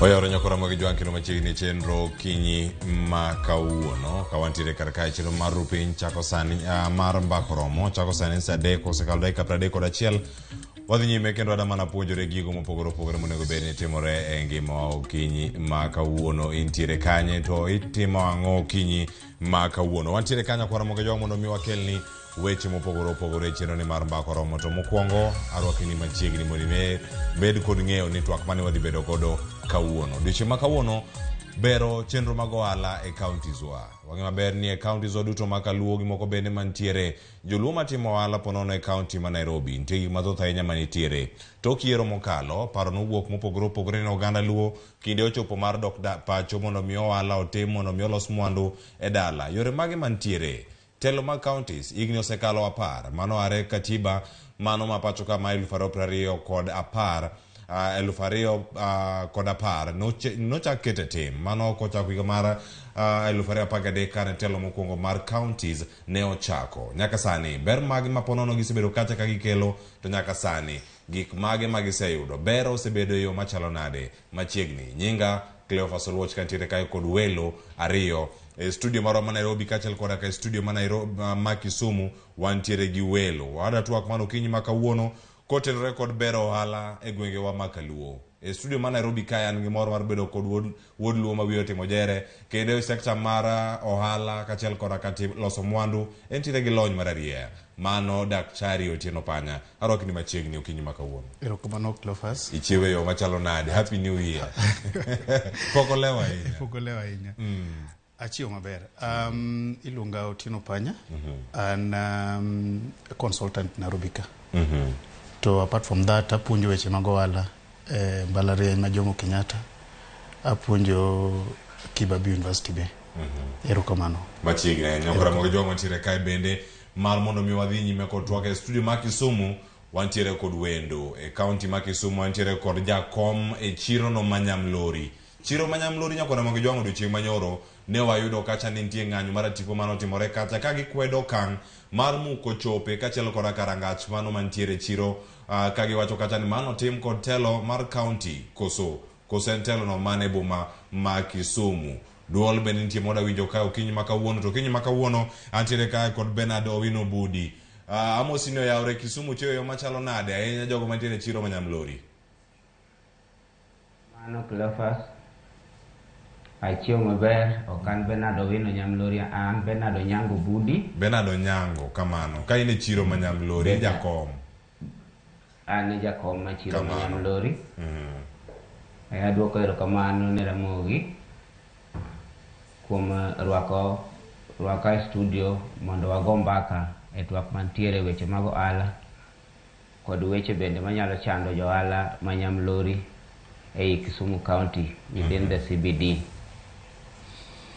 Oyawore nyakora mag jwang' kendo machiegni chenro okinyi ma kawuono ka wantiere kar kae chenro mar rupiny chako sani mar mbako romo chako sani saa 3 osekalo dakika 31. Wadhi nyime kendo wada mana puonjore gigo mopogore opogore monego bed ni timore e ngimawa okinyi ma kawuono. Intiere kanye to itimo ang'o okinyi ma kawuono? Wantiere kanyo kwara mogo jwang' mondo mi wakelni weche mopogore opogore e chenro ni mar mbako romo. To mokwongo arwaki ni machiegni mondo ime bed kod ng'eyo ni twak mane wadhi bedo godo kawuono. Odiochieng' ma kawuono bero chenro mag ohala e counties wa. Wang'e maber ni e counties wa duto ma kaluo gi moko bende mantiere joluo matimo ohala ponono e county ma Nairobi. Nitie gik mathoth ahinya manitiere. Tok yiero mokalo, paro nowuok mopogore opogore ne oganda luo kinde ochopo mar dok pacho mondo mi ohala otim mondo mi olos mwandu e dala. Yore mage mantiere? Telo mag counties higni osekalo 10 mano are katiba mano ma pacho ka ma 2020 2010 nochak kete tim mano kochako higa mar 2013 kane telo mokwongo mar counties ne ochako. Nyaka sani ber mage ma ponono gisebedo kacha ka gikelo to nyaka sani gik mage ma giseyudo ber osebedo e yo machalo nade machiegni. Nyinga Cleophas Oluoch kantiere kae kod welo ariyo e studio marwa ma Nairobi kaachiel koda ka e studio ma Nairobi ma Kisumu wantiere gi welo. Wada twak mar okinyi ma kawuono kotenore kod bero ohala e gwengewa ma Kaluo. E studio ma Nairobi kae an gi mor mar bedo kod wuod Luo ma wiye otimo jere kendo e sekta mar ohala kaachiel koda ka loso mwandu entiere gi lony mar arieya. Mano Daktari Otieno Panya. Arwaki ni machiegni okinyi ma kawuono. Erokamano Cleophas. Ichiewe yo machalo nade? Happy New Year. Pok olewo ahinya. Pok olewo ahinya. Achiewo maber. Iluonga Otieno Panya. An consultant Nairobi ka. To apart from that, apuonjo weche mag ohala e mbalariany ma Jomo Kenyatta. Apuonjo Kibabii University be. Erokamano. Machiegni ahinya. Koro jogo mantiere kae bende mar mondo mi wadhi nyime kod twak e studio ma Kisumu wantiere kod wendo e county ma Kisumu wantiere kod jakom e chiro no ma Nyamlori. Chiro ma Nyamlori nyakwana mag jwang'o odiochieng' manyoro ne wayudo kacha ni nitie ng'anyo mar tipo mane otimore kacha ka gikwedo okang' mar muko chope kaachiel koda karangach mano mantiere e chiro ka giwacho kacha ni mano otim kod telo mar county koso en telo no man e boma ma Kisumu. Duol bende nitie moda winjo ka okinyi ma kawuono to okinyi ma kawuono antiere kae kod Bernard Owino Budi. Amosi ni oyawre Kisumu chiewo yo machalo nade ahinya jogo mantiere e chiro ma Nyamlori. Mano Cleophas, achiewo maber, ok an Bernard Owino Nyamlori, an Bernard Onyango Budi. Bernard Onyango kamano. Ka in e chiro ma Nyamlori, jakom. An e jakom ma chiro ma Nyamlori. Aduoko erokamano ne Ramogi kuom rwaka e studio mondo wago mbaka e twak mantiere weche mag ohala kod weche bende manyalo chando jo ohala ma Nyamlori ei Kisumu County within the CBD.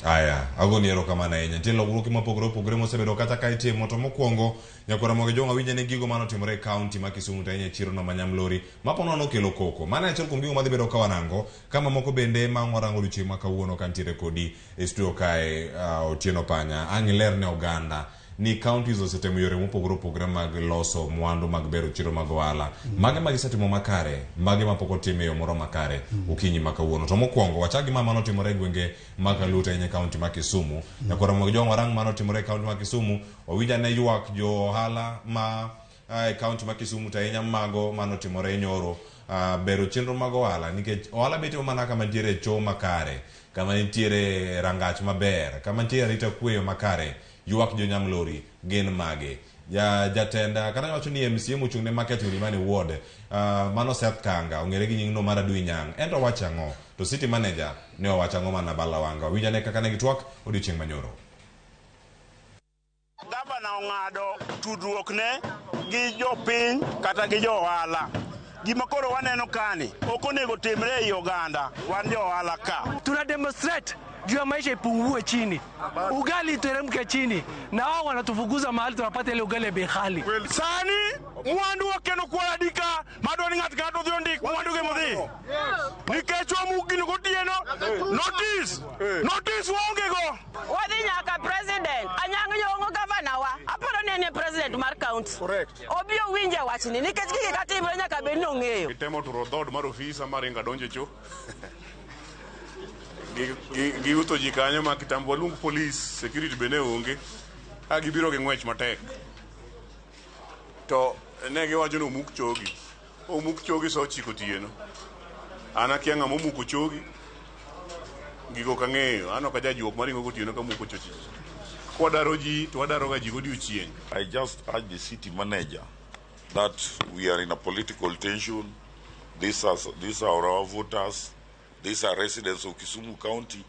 Aya, agoni erokamano ahinya. Nitie lokruok mopogore opogore mosebedo kata ka itimo to mokwongo nyakwara Ramogi Jwang' awinjo ni gigo mane otimore e county ma Kisumu to ahinya e chiro no ma Nyamlori ma po nono okelo koko. Mano e achiel kuom gigo madhi bedo ka warango ka mamoko bende ma warango odiochieng' ma kawuono ka nitiere kodi e studio kae Otieno Panya. Ang' iler ne oganda ni counties osetemo yore mopogore opogore mag loso mwandu mag bero chiro mag ohala. Mage ma gisetimo makare, mage ma pok otim e yo moro makare okinyi ma kawuono. To mokwongo wachak gi ma mane otimore e gwenge mag Kaluo to ahinya e county ma Kisumu. Nyakwara Ramogi Jwang' warang mane otimore e county ma Kisumu, wawinj ane ywak jo ohala ma e county ma Kisumu to ahinya mago mane otimore nyoro bero chenro mag ohala nikech ohala be itimo mana kama nitiere cho makare, kama nitiere rangach maber, kama nitiere arita kwe makare. Ywak jo Nyamlori gin mage? Jatenda kata wacho ni MCA mochung' ne Market Milimani Ward mano Seth Kanga ong'ere gi nying no mar Adui Nyang' ento owacho ang'o? To city manager ne owacho ang'o mana Balawanga? Winj ane kaka ne gitwak odiochieng' manyoro. Gavana ong'ado tudruok ne gi jopiny kata gi jo ohala. Gima koro waneno kani ok onego timre ei oganda, wan jo ohala ka. Tuna demonstrate juu ya maisha ipungue chini, ugali iteremke chini, na wao wanatufukuza mahali tunapata ile ugali ya bei ghali. Sani mwandu wakeno kwala dika madwa ni ng'ato ng'ato odhi ondik mwandu ge modhi. Nikech wamuk gino gotieno, notice, notice waonge go. Wadhi nyaka president, Anyang' Nyong'o gavana wa, aparo ni en e president mar county. Obi owinje wachni nikech gigi katimre nyaka bed ni ong'eyo. Itemo turo dhood mar ofisa maringo adonjo e cho. Giutho ji kanyo ma kitambo waluong police, security be ne onge. Ka gibiro gi ng'wech matek. To ne giwacho ni omuk chogi. Omuk chogi sa 9 otieno. An akia ng'ama omuko chogi. Gigo ok ang'eyo. An ok ajajuok maringo gotieno kamuko choche ji. Kwadaro ji to wadaro ga ji godiochieng'. I just urge the city manager that we are in a political tension. These are our voters. These are residents of Kisumu County.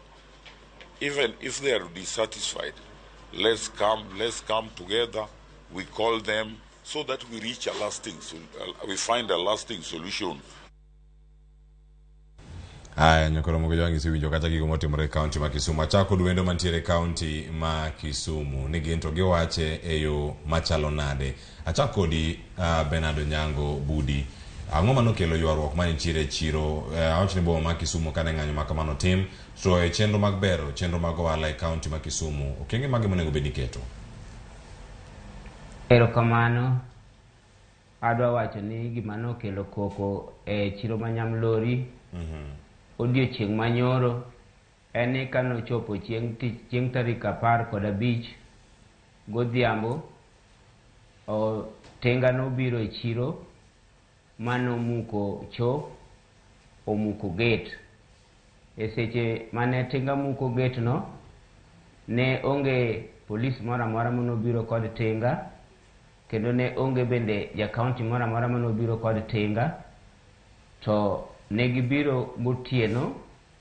Even if they are dissatisfied, let's come together. We call them so that we reach a lasting, we find a lasting solution. Aya, nyakoro mogo jwang' isewinjo kata gigo motimore e kaunti ma Kisumu. Achako wendo mantiere e kaunti ma Kisumu ni gin to giwache e yo machalo nade. Achako kodi, Bernard Onyango Budi. Ang'o manokelo ywaruok manitiere e chiro, awach ni boma ma Kisumu, kane ng'anyo ma kamano tim to e chenro mag bero chenro mag ohala e kaunti ma Kisumu, okenge mage monego bed ni iketo? Erokamano. Adwa wacho ni gima nokelo koko e chiro ma Nyamlori odiochieng' manyoro en ni kanochopo chieng' tich, chieng' tarik 15 godhiambo, o tinga nobiro e chiro manomuko cho, omuko gate. E seche mane tinga muko gate no, ne onge polis moro amora manobiro kod tinga, kendo ne onge bende ja county moro amora manobiro kod tinga, to ne gibiro gotieno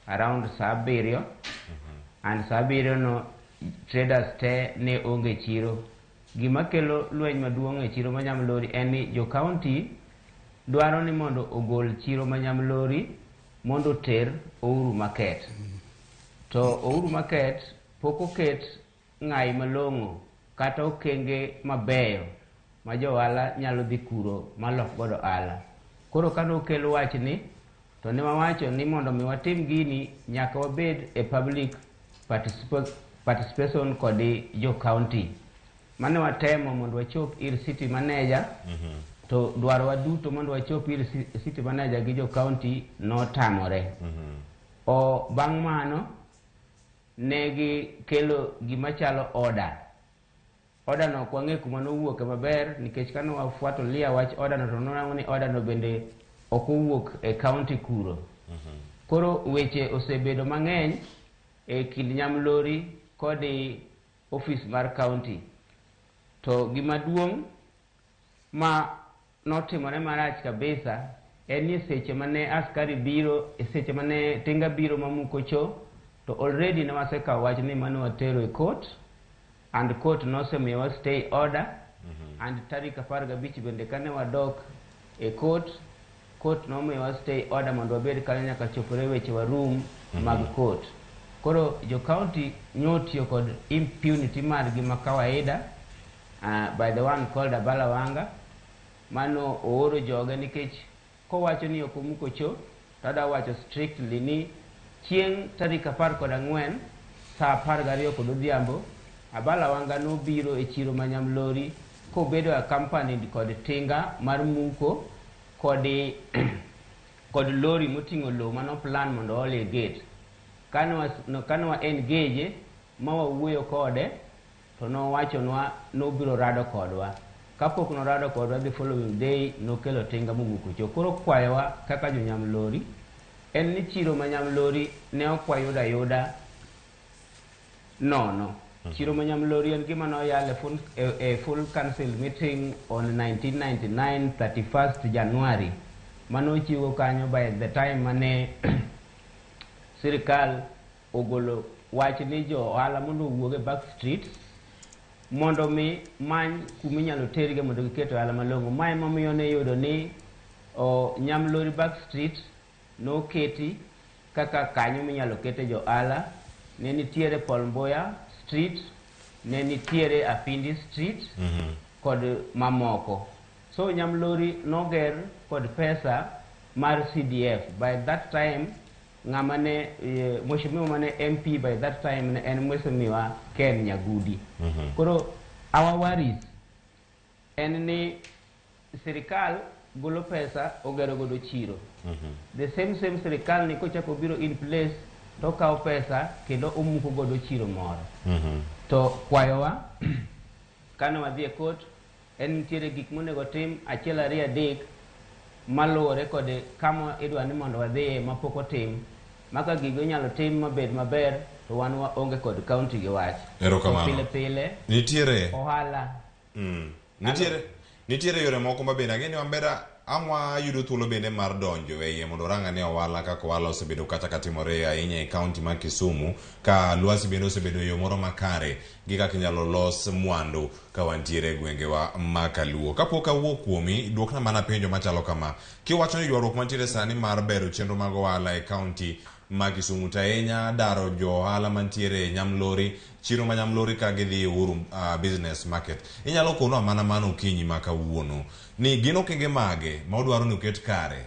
around saa 7, and saa 7 no traders te ne onge chiro. Gima kelo lweny maduong' e chiro ma Nyamlori en ni jo county dwaro ni mondo ogol chiro ma Nyamlori mondo oter Uhuru Market. To Uhuru Market pok oket ng'ai malong'o kata okenge mabeyo ma jo ohala nyalo dhi kuro malok godo ohala. Koro kanokel wachni to ne wawacho ni mondo mi watim gini nyaka wabed e public participation kod jo county. Mane watemo mondo wachop ir city manager, to dwarowa duto mondo wachop ir city manager gi jo county notamore. O bang' mano ne gikelo gima chalo order. Order no ok wang'e kuma nowuoke maber, nikech kane wafuatilia wach order no to nwanang'o ni order no bende ok owuok e county kuro. Koro weche osebedo mang'eny e kind Nyamlori kod ofis mar county. To gima duong' ma notimore marach kabisa en ni seche mane askari biro, e seche mane tinga biro mamuko cho, to already ne wasekawo wach ni mane watero e court, and court nosemiyowa stay order, and tarik 15 bende kane wadok e court, court nomiyowa stay order mondo wabed kanyo nyaka chopore weche warum mag court. Koro jo county nyotiyo kod impunity margi ma kawaida, by the one called Abala Wanga, mano ooro joge, nikech kowacho ni ok omuko cho, to adwa wacho strictly ni chieng' tarik 14 saa 12 kod odhiambo, Abala Wanga nobiro e chiro ma Nyamlori kobedo accompanied kod tinga mar muko kod lori moting'o lowo mano plan mondo ool e gate. Kane wa engage ma wawuoyo kode, to nowachonwa nobiro rado kodwa. Kapok norado kodwa, the following day nokelo tinga momuko cho. Koro kwayowa kaka jo Nyamlori en ni chiro ma Nyamlori ne ok wayudo ayuda nono. Chiro ma Nyamlori en gima noyal e full council meeting on 1999 31st January manochiwo kanyo, by the time mane sirikal ogolo wach ni jo ohala mondo owuog e back street mondo mi many kuminyalo tergi mondo giket ohala malong'o. Mae momiyo ne iyudo ni o Nyamlori back street noketi kaka kanyo minyalo kete jo ohala. Ne nitiere Paul Mboya Street, ne nitiere Apindi Street kod mamoko. So Nyamlori noger kod pesa mar CDF. By that time ng'ama ne mheshimiwa mane MP by that time ne en Mheshimiwa Ken Nyagudi. Koro our worries en ni sirikal golo pesa ogero godo chiro. The same same sirikal ni kochako biro in place To okawo pesa kendo omuko godo chiro moro. To kwayowa kane wadhi e court en nitiere gik monego tim achiel ariyo adek maluwore kod kama idwa ni mondo wadhiye mapok otim maka gigo inyalo tim mabed maber to wan waonge kod county gi wach. Erokamano. To pile pile Nitiere ohala Nitiere yore moko ma bende ang'e ni wambera ang' wayudo thuolo bende mar donjo e iye mondo orang ane ohala kaka ohala osebedo kata katimore ahinya e kaunti ma Kisumu ka lwasi bende osebedo e yo moro makare gi kaka inyalo los mwandu ka wantiere e gwengewa ma Kaluo. Kapok awuo kuomi, duokna mana penjo machalo kama. Kiwacho ni ywaruok mantiere sani mar bero chenro mag ohala e kaunti ma Kisumu to ahinya daro jo ohala mantiere e Nyamlori, chiro ma Nyamlori ka gidhi Uhuru Business Market. Inyalo konwa mana mano okinyi ma kawuono ni gin okenge mage ma udwaro ni uket kare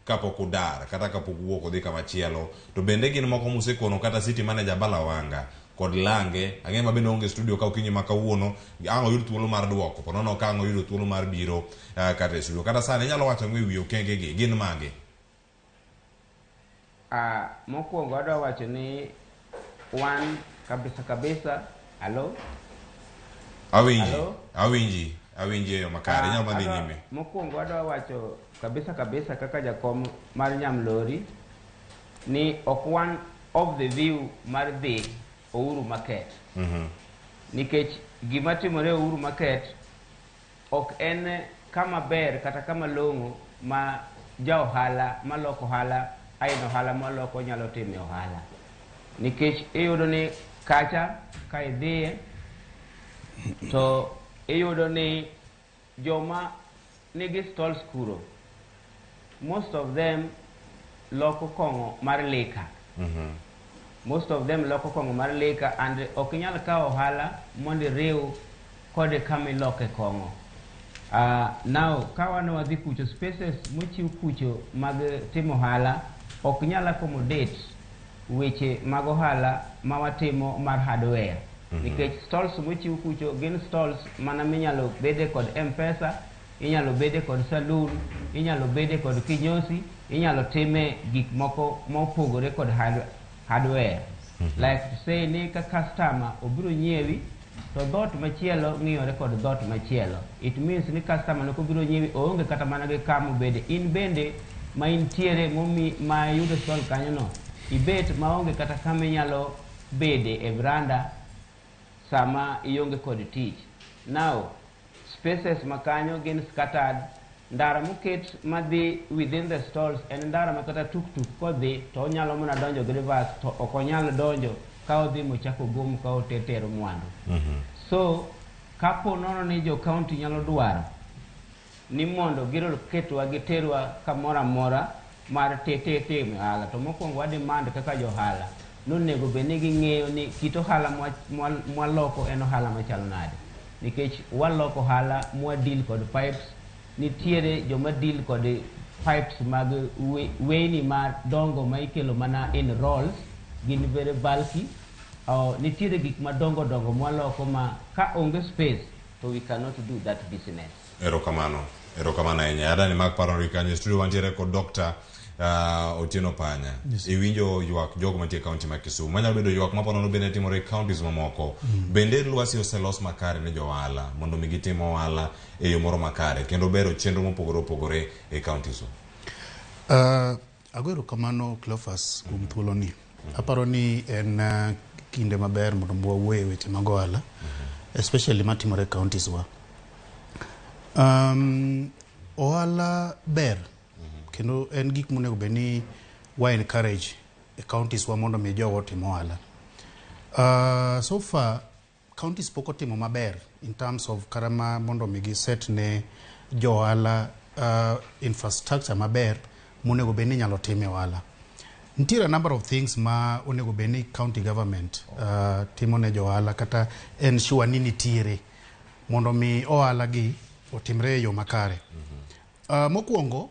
kapok udar kata kapok uwuok udhi kama chielo to bende gin moko musekono kata city manager Balawanga kod Lange ang'e ma bende onge studio ka okinyi ma kawuono ang' oyud thuolo mar duoko po nono ka ang' oyudo thuolo mar biro kata e studio kata sani inyalo wacho ang'o e wi okenge gi gin mage? Mokwongo adwa wacho ni wan kabisa kabisa. Alo? Awinji. Alo? Awinji. Awinji e yo makare. Inyalo madhi nyime. Mokwongo adwa wacho kabisa kabisa kaka jakom mar Nyamlori ni ok wan of the view mar dhi Uhuru Market. Nikech gima timore Uhuru Market ok en kama ber kata kama long'o ma ja ohala maloko ohala aina ohala maloko nyalo time ohala. Nikech iyudo ni kacha ka idhiye to iyudo ni joma nigi stalls kuro most of them loko kong'o mar lika. Most of them loko kong'o mar lika and ok inyal kawo ohala mondo iriw kode kama iloke kong'o. Now ka wan wadhi kucho spaces mochiw kucho mag timo ohala ok nyal accommodate weche mag ohala ma watimo mar hardware. Nikech stalls mochiw kucho gin stalls mana minyalo bede kod M-Pesa, inyalo bede kod saloon, inyalo bede kod kinyosi, inyalo time gik moko mopogore kod hardware. Like to say ni ka customer obiro nyiewi to dhot machielo ng'iyore kod dhot machielo. It means ni customer no kobiro nyiewi oonge kata mana gi kama obede. In bende ma intiere momi ma iyudo stall kanyo no, ibet maonge kata kama inyalo bede e veranda sama ionge kod tich. Now, spaces makanyo gin scattered. Ndara moket madhi within the stalls en ndara ma kata tuk-tuk kodhi to onyalo mana donjo gi reverse to ok onyal donjo ka odhi mochako gom ka otetero mwandu. So, kapo nono ni jo county nyalo dwaro ni mondo giroketwa giterwa kamoro amora mar timo ohala to mokwongo wa demand kaka jo ohala nonego bed ni ging'eyo ni kit ohala mwaloko en ohala machalo nade nikech waloko ohala mwa deal kod pipes nitiere joma deal kod pipes mag weyni madongo ma ikelo mana in rolls gin very bulky. Nitiere gik madongo dongo mwaloko ma ka onge space to we cannot do that business. Erokamano. Erokamano ahinya. Adani Mark Parori kanyo e studio wantiere kod Dr. Otieno Panya. Iwinjo ywak jogo mantie e kaunti ma Kisumu. Manyalo bedo ywak mapo nono bende timore e counties mamoko. Bende lwasi oselos makare ne jo ohala mondo mi gitim ohala e yo moro makare kendo bero chenro mopogore opogore e counties. Ago erokamano Cleophas kuom thuoloni. Aparo ni en kinde maber mondo wawuoye e weche mag ohala, especially matimore e counties wa. Ohala ber kendo en gik monego bed ni wa encourage e counties wa mondo mi jowa otim ohala. So far counties pok otimo maber in terms of karama mondo mi giset ne jo ohala infrastructure maber monego bed ni inyalo time ohala. Nitiere a number of things ma onego bed ni county government timo ne jo ohala kata ensure ni nitiere mondo mi ohala gi otimre e yo makare. Mokwongo,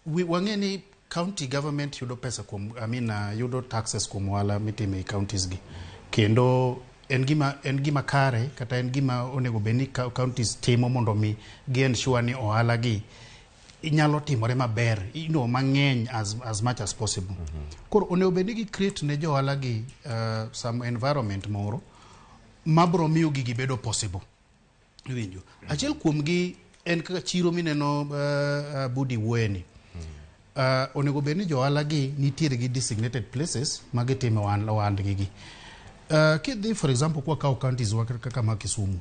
wang'e ni county government yudo pesa kuom, I mean, yudo taxes kuom ohala mitimo e counties gi. Kendo en gima kare kata en gima onego bed ni counties timo mondo mi gi ensure ni ohala gi Inyalo timore maber, mang'eny as much as possible. Koro onego bed ni gi create ne johala gi some environment moro mabro miyo gigi bedo possible. Iwinjo? Achiel kuom gi en kaka chiro mineno Budi wuoye ni. Onego bed ni johala gi nitiere gi designated places ma gitime ohandgi gi. Kidhi for example kwa kawo counties wa kaka ma Kisumu.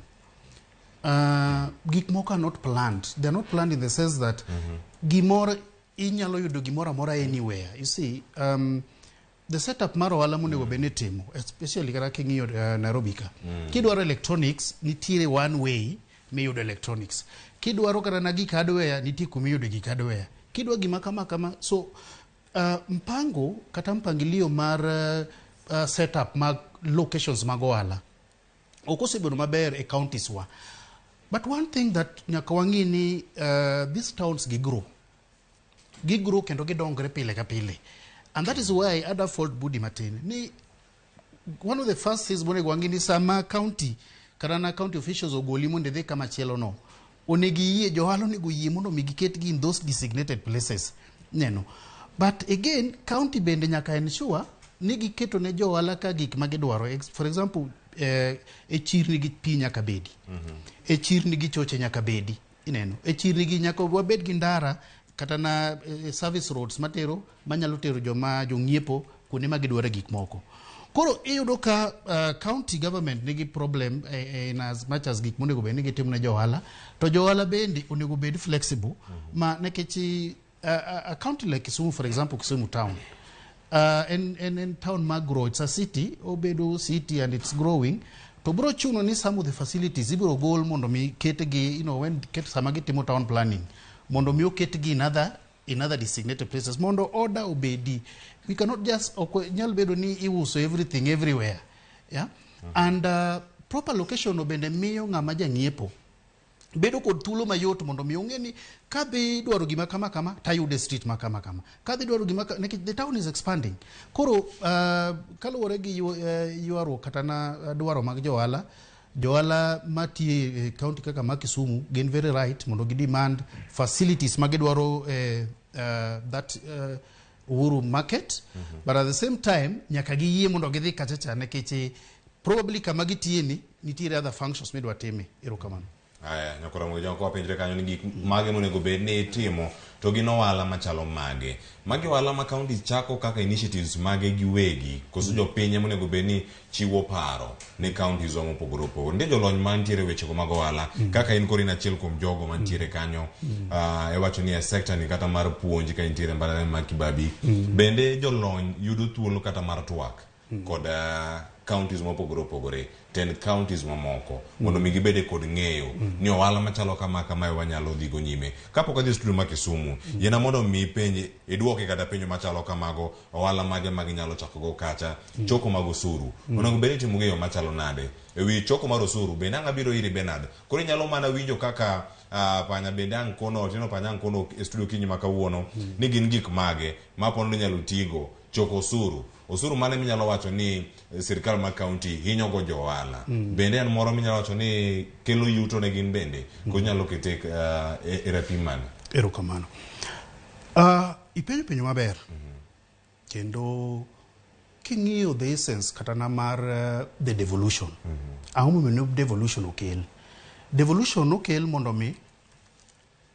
Gik moko are not planned. They are not planned in the sense that gimoro inyalo yudo gimoro amora anywhere. You see, the setup mar ohala monego bed ni itimo, especially kata king'iyo Nairobi ka. Kidwaro electronics, nitiere one way miyudo electronics. Kidwaro kata na gik hardware, nitie kuma iyudo gik hardware. Kidwa gima kama kama, so mpango kata mpangilio mar setup mag locations mag ohala ok osebedo maber e counties wa. But one thing that nyaka wang'i ni these towns gi grow. Gigrow kendo gidongre pile ka pile. And that is why ada fault Budi matin ni one of the first things monego wang'i ni sama county kata na county officials ogoli mondo idhi kama chielo no, onego iyie johala onego yie mondo mi giketgi in those designated places. Neno. But again, county bende nyaka ensure ni giketo ne johala ka gik ma gidwaro. For example, e chirni gi pi nyaka bedi. E chirni gi choche nyaka bedi. Ineno. E chirni gi nyaka wabed gi ndara kata na service roads matero manyalo tero joma jong'iepo kuonde ma gidwaro gik moko. Koro iyudo ka county government nigi problem in as much as gik monego bed ni gitimo ne johala, to johala bende onego bed flexible ma nikech a county like Kisumu, for example, Kisumu town, en town ma grow, it's a city, obedo city and it's growing. To bro chuno ni some of the facilities ibiro gol mondo mi ketgi, when ket sama gitimo town planning, mondo mi oketgi in other designated places mondo order obedi. We cannot just, ok nyal bedo ni iuso everything everywhere. Yeah? And proper location no bende miyo ng'ama jang'iepo bedo kod thuolo mayot mondo mi ong'e ni kadhi dwaro gima kama kama tayude street ma kama kama kadhi dwaro gima nikech the town is expanding. Koro kaluwore gi ywaruok kata na dwaro mag johala, johala matiyo e county kaka ma Kisumu gin very right mondo gi demand facilities ma gidwaro that Uhuru Market, but at the same time nyaka giyie mondo gidhi kacha cha nikech probably kama gitiye ni nitiere other functions midwa time. Erokamano. Aya, nyakora mogo jomoko wapenjre kanyo ni gik mage monego bed ni itimo to gin ohala machalo mage. Magi ohala ma counties chako kaka initiatives mage giwegi, koso jopiny ema onego bed ni chiwo paro ne counties wa mopogore opogore. Nitie jolony mantiere e wechego mag ohala, kaka in koro in achiel kuom jogo mantiere kanyo, iwacho ni e sector ni kata mar puonj ka intiere e mbalariany mar Kibabii. Bende jolony yudo thuolo kata mar twak kod counties mopogore opogore, tend counties mamoko mondo mi gibede kod ng'eyo ni ohala machalo kama kamae wanyalo dhigo nyime. Kapok adhi e studio ma Kisumu, yiena mondo mi penj iduoke kata penjo machalo kamago: ohala mage ma ginyalo chako go kacha, choko mag osuru onego bed ni itimo gi e yo machalo nade? E wi choko mar osuru bende ang' abiro iri Bernard, koro inyalo mana winjo kaka Panya bende ang' kono Otieno Panya ang' kono e studio kinyi ma kawuono ni gin gik mage ma pono inyalo tigo choko osuru. Osuru mane minyalo wacho ni sirikal mar county hinyo go jo ohala? Bende en moro minyalo wacho ni kelo yuto ne gin bende ko inyalo kete e rapim mane? Erokamano. Ipenjo penjo maber. Kendo king'iyo the essence kata na mar the devolution. Ang'o momiyo ne devolution okel? Devolution okel mondo mi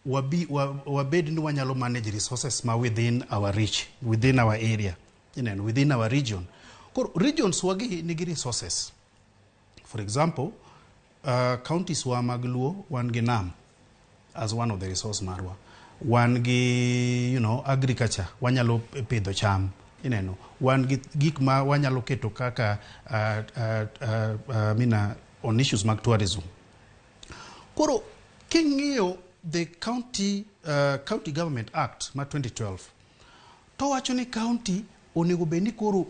wabed ni wanyalo manage resources ma within our reach, within our area, ineno, within our region. Koro regions wagi nigi resources. For example, counties wa mag Luo wan gi nam as one of the resource marwa. Wan gi agriculture, wanyalo pidho cham, ineno. Wan gi gik ma wanyalo keto kaka mina on issues mag tourism. Koro king'iyo the County Government Act ma 2012 to wacho ni county onego bed ni koro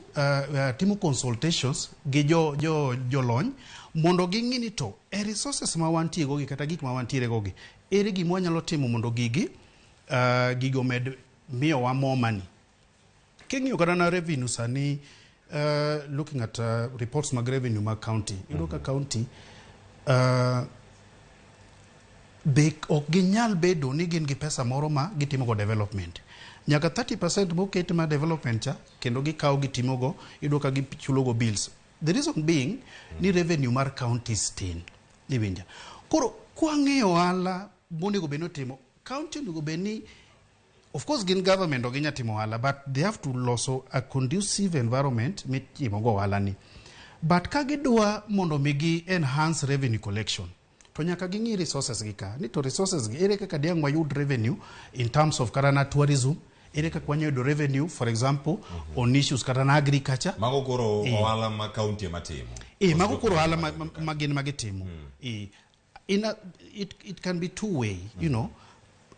timo consultations gi jo jo jolony mondo ging'i ni to e resources ma wantie go gi kata gik ma wantiere go gi, ere gima wanyalo timo mondo gigi omed miyowa more money. King'iyo kata na revenue sani, looking at reports mag revenue mag county, iyudo ka county Be ok ginyal bedo ni gin gi pesa moro ma gitimogo development. Nyaka 30% moket ma development cha kendo gikawo gitimogo, iyudo ka gichulogo bills. The reason being ni revenue mar counties tin. Iwinja. Koro kwang'iyo ohala monego bed ni otimo, county onego bed ni, of course gin government, ok ginyal timo ohala, but they have to loso a conducive environment mitimogo ohala ni. But ka gidwa mondo mi gi enhance revenue collection, to nyaka ging'i resources gi ka ni to resources gi ere kaka diang' wayud revenue in terms of kata na tourism, ere kaka wanyalo yudo revenue, for example, on issues kata na agriculture. Mago koro ohala ma county ema timo. Mago koro ohala ma gin ma gitimo. It can be two way.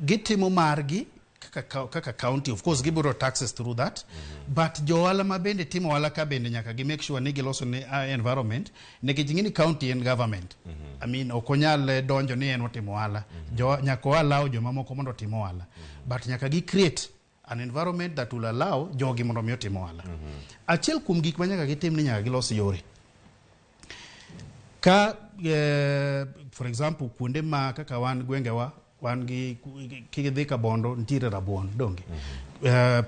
Gitimo margi kaka county, of course gibiro taxes through that, but jo ohala ma bende timo ohala ka bende nyaka gi make sure ni giloso ne environment, nikech ing'e ni county en government. I mean, ok onyal donjo ni en otimo ohala. Nyaka o allow jomamoko mondo otim ohala, but nyaka gi create an environment that will allow jogi mondo mi otim ohala. Achiel kuom gik ma nyaka gitim ni nyaka gilos yore ka for example, kuonde ma kaka wan gwengewa, wan gi kidhi Kabondo nitiere rabuon, donge?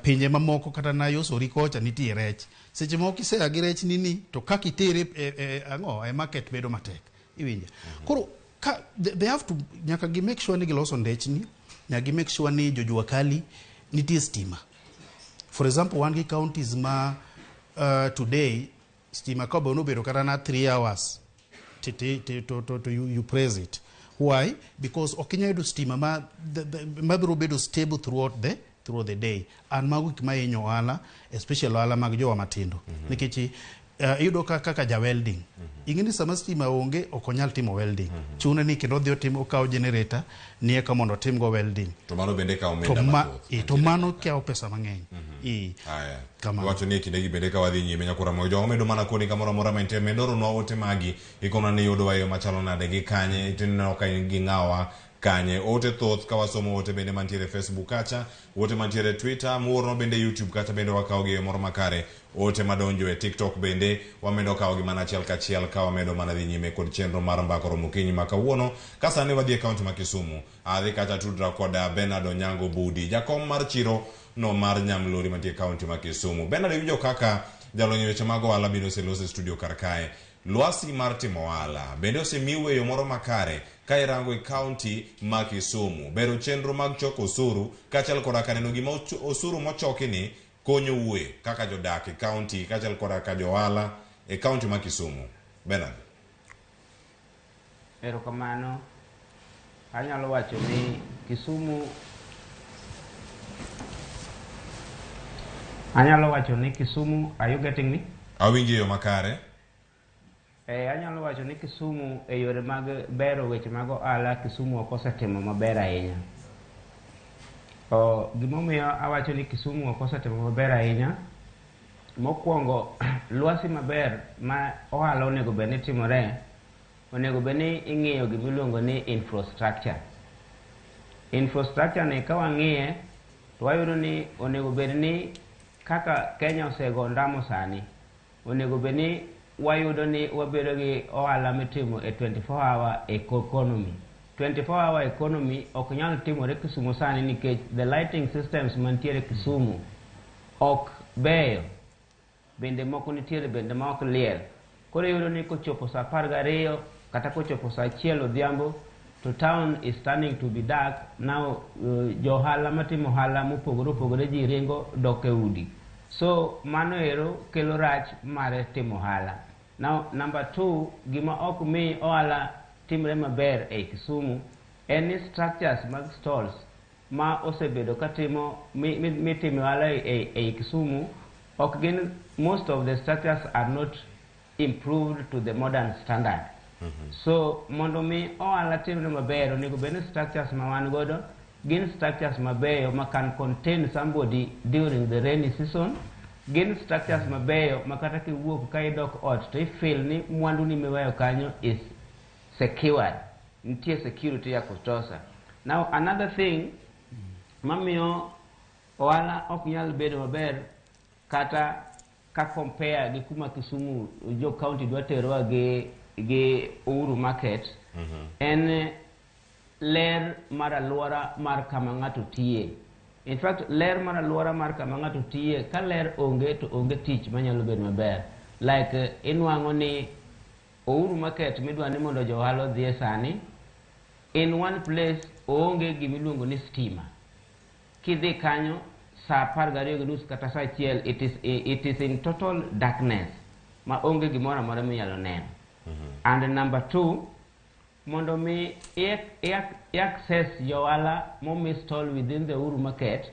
Pinje mamoko kata na Yosori kocha nitie rech. Seche moko kisea gi rech nini to kaka itere e market bedo matek, iwinjo? Koro ka they have to, nyaka gi make sure ni giloso ndechni, nyaka gi make sure ni jojua kali nitie stima. For example, wan gi counties ma today stima ka obedo kata na 3 hours to you praise it. Why? Because ok inyal yudo stima ma biro bedo stable throughout the day. And mago gik ma hinyo ohala, especially ohala mag jowa matindo. Nikech iyudo ka kaka ja welding. Ing'e ni sama stima onge, ok onyal timo welding. Chune ni kendo odhi otim, okawo generator ni eka mondo otimgo welding. To mano bende kawo To omenda ma, mathoth. to mano kawo pesa mang'eny. Aya. Kamano. Wacho ni e kindegi bende ka wadhi nyime, nyakora moyo jogo medo mana koni kamoro amora mantie, medo oronwa ote magi, ikonwa ni yudowa e yo machalo nade gi kanye, tineno ka in gi ng'awa kanye. Ote thoth ka wasomo ote bende mantiere e Facebook kacha, ote mantiere e Twitter muorno, bende YouTube kacha bende wakawo gi e yo moro makare. Ote madonjo e TikTok bende wamedo kawo gi mana achiel kachiel ka wamedo mana dhi nyime kod chenro mar Mbaka Oromo okinyi ma kawuono. Ka sani wadhi e kaunti ma Kisumu, adhi kacha tudra kod Bernard Onyango Budi, jakom mar chiro no mar Nyamlori mantie e kaunti ma Kisumu. Bernard, iwinjo kaka jalony e weche mag ohala bende oseloso e studio kar kae. Lwasi mar timo ohala bende osemi weyo moro makare ka irango e kaunti ma Kisumu, bero chenro mag choko osuru kaachiel koda ka neno gima osuru mochoki ni konyou e kaka jodak e kaunti kaachiel koda ka jo ohala e kaunti ma Kisumu. Bernard. Erokamano. Anyalo wacho ni Kisumu, anyalo wacho ni Kisumu, are you getting me? Awinjo e yo makare. Anyalo wacho ni Kisumu e yore mag bero weche mag ohala, Kisumu ok osetimo maber ahinya. Gimomiyo awacho ni Kisumu ok osetimo maber ahinya, mokwongo, lwasi maber ma ohala onego bed ni timore, onego bed ni ing'iyo gimiluongo ni infrastructure. Infrastructure ni ka wang'iye to wayudo ni onego bed ni kaka Kenya osego ndamo sani, onego bed ni wayudo ni wabedo gi ohala mitimo e 24 hour economy. 24 hour economy ok nyal timore Kisumu sani nikech the lighting systems mantiere Kisumu ok beyo, bende moko nitiere bende ma ok liel. Koro iyudo ni kochopo saa 12 kata kochopo saa 1 odhiambo to town is turning to be dark now. Jo ohala matimo ohala mopogore opogore, ji ringo dok e udi, so mano ero kelo rach mar timo ohala. Now, number two, gima ok mi ohala timre maber ei Kisumu en ni structures mag stalls ma osebedo katimo mitimo ohala ei Kisumu ok gin, most of the structures are not improved to the modern standard. So mondo mi ohala timre maber, onego bed ni structures ma wan godo gin structures mabeyo ma can contain somebody during the rainy season, gin structures mabeyo ma kata kiwuok ka idok ot to ifeel ni mwandu ni miweyo kanyo is secured, nitie security ya kutosha. Now, another thing mamiyo ohala ok nyal bedo maber kata ka compare gi kuma Kisumu jo county dwa terowa gi Uhuru Market en Ler mar alwora mar kama ng'ato tiye. In fact, ler mar alwora mar kama ng'ato tiye, ka ler onge to onge tich manyalo bedo maber. Like inwang'o ni Uhuru Market midwa ni mondo jo ohala odhiye sani, in one place oonge gimiluongo ni stima. Kidhi kanyo saa 12:30 kata saa 1, it is in total darkness ma onge gimoro amora minyalo neno. And number two, mondo mi i access johala momi stall within the Uhuru Market,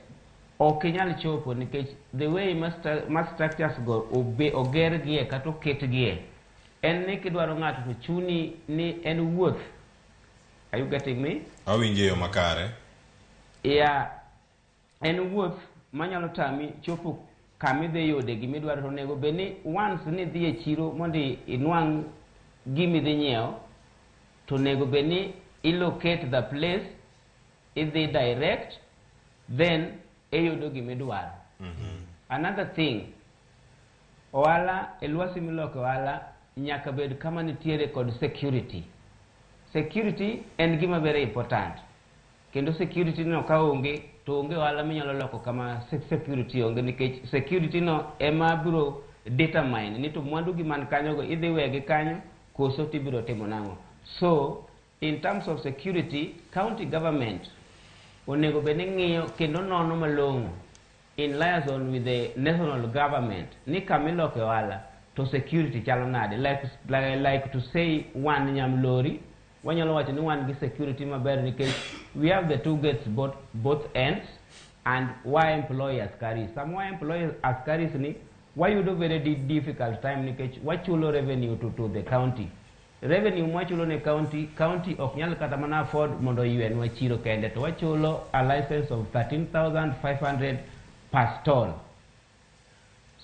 ok inyal chopo nikech the way ma structures go oger gie kata oket gie en ni kidwaro ng'ato to chuni ni en wuoth. Are you getting me? Awinjo e yo makare. Yeah, en wuoth manyalo tami chopo kamidhi yude gimidwaro. To onego bed ni once ni idhi e chiro mondo inwang' gimidhi nyiewo, to onego bed ni ilocate the place, idhi direct, then iyudo gimidwaro. Another thing, ohala e lwasi miloko ohala nyaka bed kama nitiere kod security. Security en gima very important, kendo security no ka onge to onge ohala minyalo loko kama security onge, nikech security no ema biro determine ni to mwandu gi man kanyo go idhi wegi kanyo koso tibiro timo nang'o. So in terms of security, county government onego bed ni ng'iyo kendo nono malong'o in liaison with the national government ni kamiloke ohala to security chalo nade. Like to say, wan Nyamlori wanyalo wacho ni wan gi security maber nikech we have the two gates both ends and wa employ askaris. Sama wa employ askaris ni wayudo very difficult time nikech wachulo revenue to the county. Revenue mwachulo ne county, county ok nyal kata mana afford mondo oywenwa chiro kende, to wachulo a license of 13,500 per stall.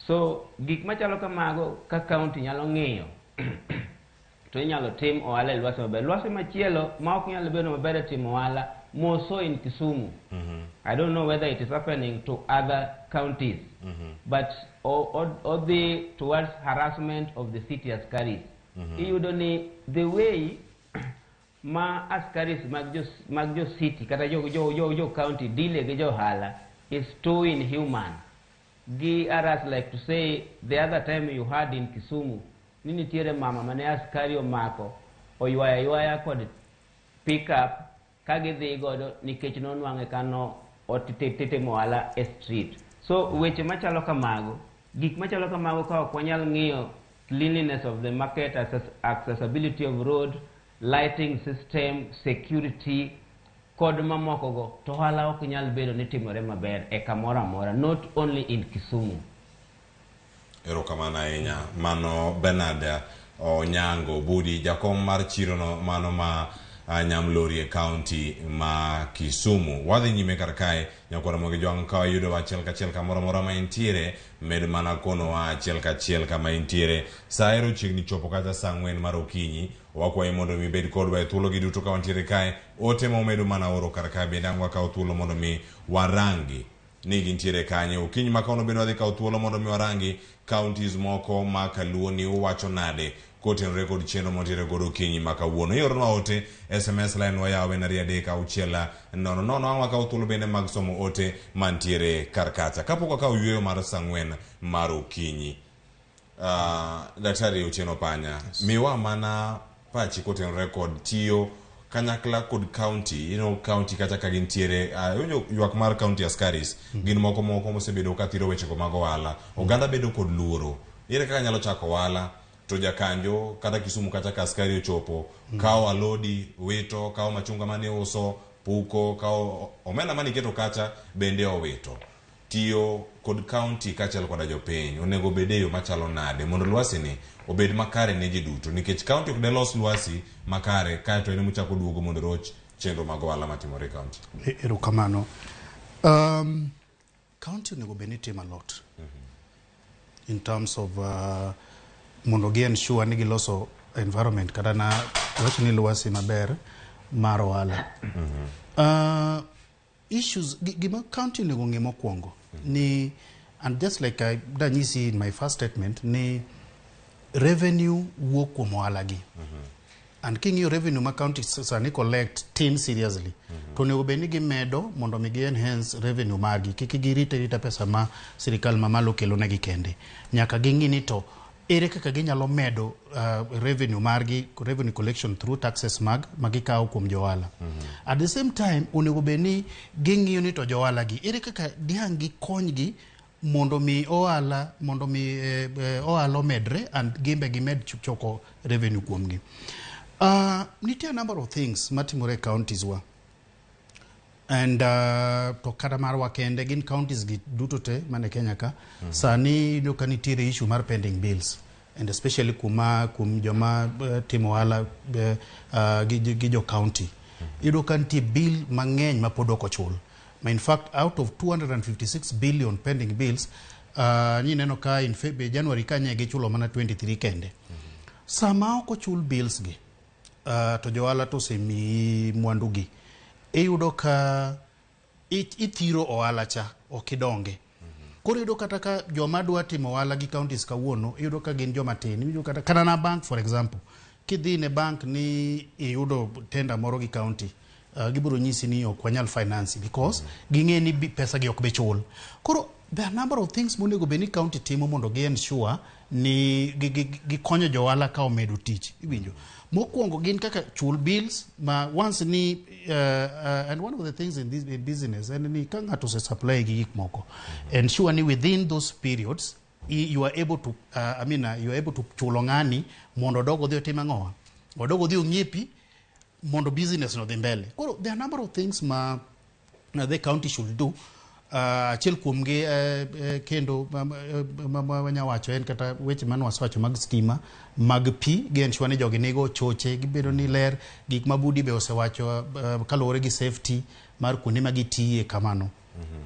So gik machalo kamago ka county nyalo ng'iyo to inyalo tim ohala e lwasi maber. Lwasi machielo ma ok nyal bedo maber e timo ohala more so in Kisumu, I don't know whether it is happening to other counties, but odhi towards harassment of the city askaris. Iyudo ni the way ma askaris mag jo city kata jo county deal gi jo ohala is too inhuman. Gi harass. Like to say, the other time you had in Kisumu ni nitiere mama mane askari omako oywaya ywaya kod pick up ka gidhi godo nikech nonwang'e kano otitimo ohala e street. So weche machalo kamago, gik machalo kamago, ka ok wanyal ng'iyo cleanliness of the market, accessibility of road, lighting system, security kod mamoko go, to ohala ok nyal bedo ni timore maber e kamoro amora, not only in Kisumu. Erokamano ahinya. Mano Bernard Onyango Budi, jakom mar chirono mano ma Nyamlori e county ma Kisumu. Wadhi nyime kar kae, nyakwara Ramogi Jwang', ka wayudo achiel kachiel kamoro amora ma intiere, med mana konowa achiel kachiel kama intiere. Sa ero chiegni chopo kata sa 4 mar okinyi. Wakwayi mondo mi bed kodwa e thuologi duto ka wantiere kae. Ote ma umedo mana oro kar kae bende ang' wakawo thuolo mondo mi warangi ni gintiere kanye. Okinyi ma kawuono bende wadhi kawo thuolo mondo mi warangi counties moko ma kaluo ni uwacho nade kotenore kod chenro mantiere godo okinyi ma kawuono. Ioronwa ote, SMS line wayawo en 23600. Ang' wakawo thuolo bende mag somo ote mantiere kar kacha kapok wakawo yweyo mar sa 4 mar okinyi. Daktari Otieno Panya, miwa mana pachi kotenore kod tiyo kanyakla kod county, county kata ka gintiere, ywak mar county askaris gin moko moko mosebedo ka thiro wechego mag ohala. Oganda bedo kod luoro. Ere kaka nyalo chako ohala to jakanjo kata Kisumu kata ka askari ochopo, kawo alodi, wito, kawo machunga mane uso, puko, kawo omenda mane iketo kacha bende owito. Tiyo kod county kaachiel koda jopiny onego obed e yo machalo nade mondo lwasi ni obed makare ne ji duto, nikech county ok delos lwasi makare kaeto en emochako duogo mondo roch chenro mag ohala matimore e county? Erokamano. County onego bed ni timo a lot in terms of mondo gi ensure ni giloso environment kata na wach ni lwasi maber mar ohala. Issues gima county onego ng'e mokwongo ni, and just like I danyisi in my first statement, ni revenue wuok kuom ohala gi. And king'iyo revenue ma county sani collect tin seriously. To onego bed ni gimedo mondo mi gi enhance revenue margi. Kik girit arita pesa ma sirikal mamalo kelo negi kende. Nyaka ging'i ni to ere kaka ginyalo medo revenue margi, revenue collection through taxes mag magikawo kuom johala. At the same time, onego bed ni ging'iyo ni to johala gi ere kaka diang' gikonygi mondo mi ohala mondo mi ohala omedre and gimbe gimed choko revenue kuomgi. Nitie a number of things matimore e counties wa. And to kata marwa kende gin counties gi duto te mane Kenya ka. Sani iyudo ka nitiere issue mar pending bills and especially kuma kuom joma timo ohala gi jo county. Iyudo ka nitie bill mang'eny ma pod ok ochul. Ma in fact out of 256 billion pending bills nineno ka in February, January ka nye gichulo mana 23 kende. Sama ok ochul bills gi to johala to osemiyi mwandu gi, iyudo ka ithiro ohala cha ok idonge. Koro iyudo kata ka joma dwa timo ohala gi counties kawuono, iyudo ka gin joma tin. Iyudo kata na bank for example, kidhi ne bank ni iyudo tender moro gi county, gibiro nyisi ni ok wanyal finance because ging'e ni pesa gi ok bi chul. Koro there are number of things monego bed ni county timo mondo gi ensure ni gikonyo johala ka omedo tich. Iwinjo? Mokwongo gin kaka chul bills ma once ni and one of the things in this in business en ni ka ng'ato ose supply gi gik moko, ensure ni within those periods you are able to I mean you are able to chulo ng'ani mondo odog odhi otim ang'owa, odog odhi ong'iepi mondo business no dhi mbele. Koro there are number of things ma the county should do. Achiel kuomgi kendo wanya wacho en kata weche mane wasewacho mag stima, mag pi, gi ensure ni jogi nigo choche, gibedo ni ler, gik ma budi be osewacho kaluwore gi safety mar kuonde ma gitiye kamano.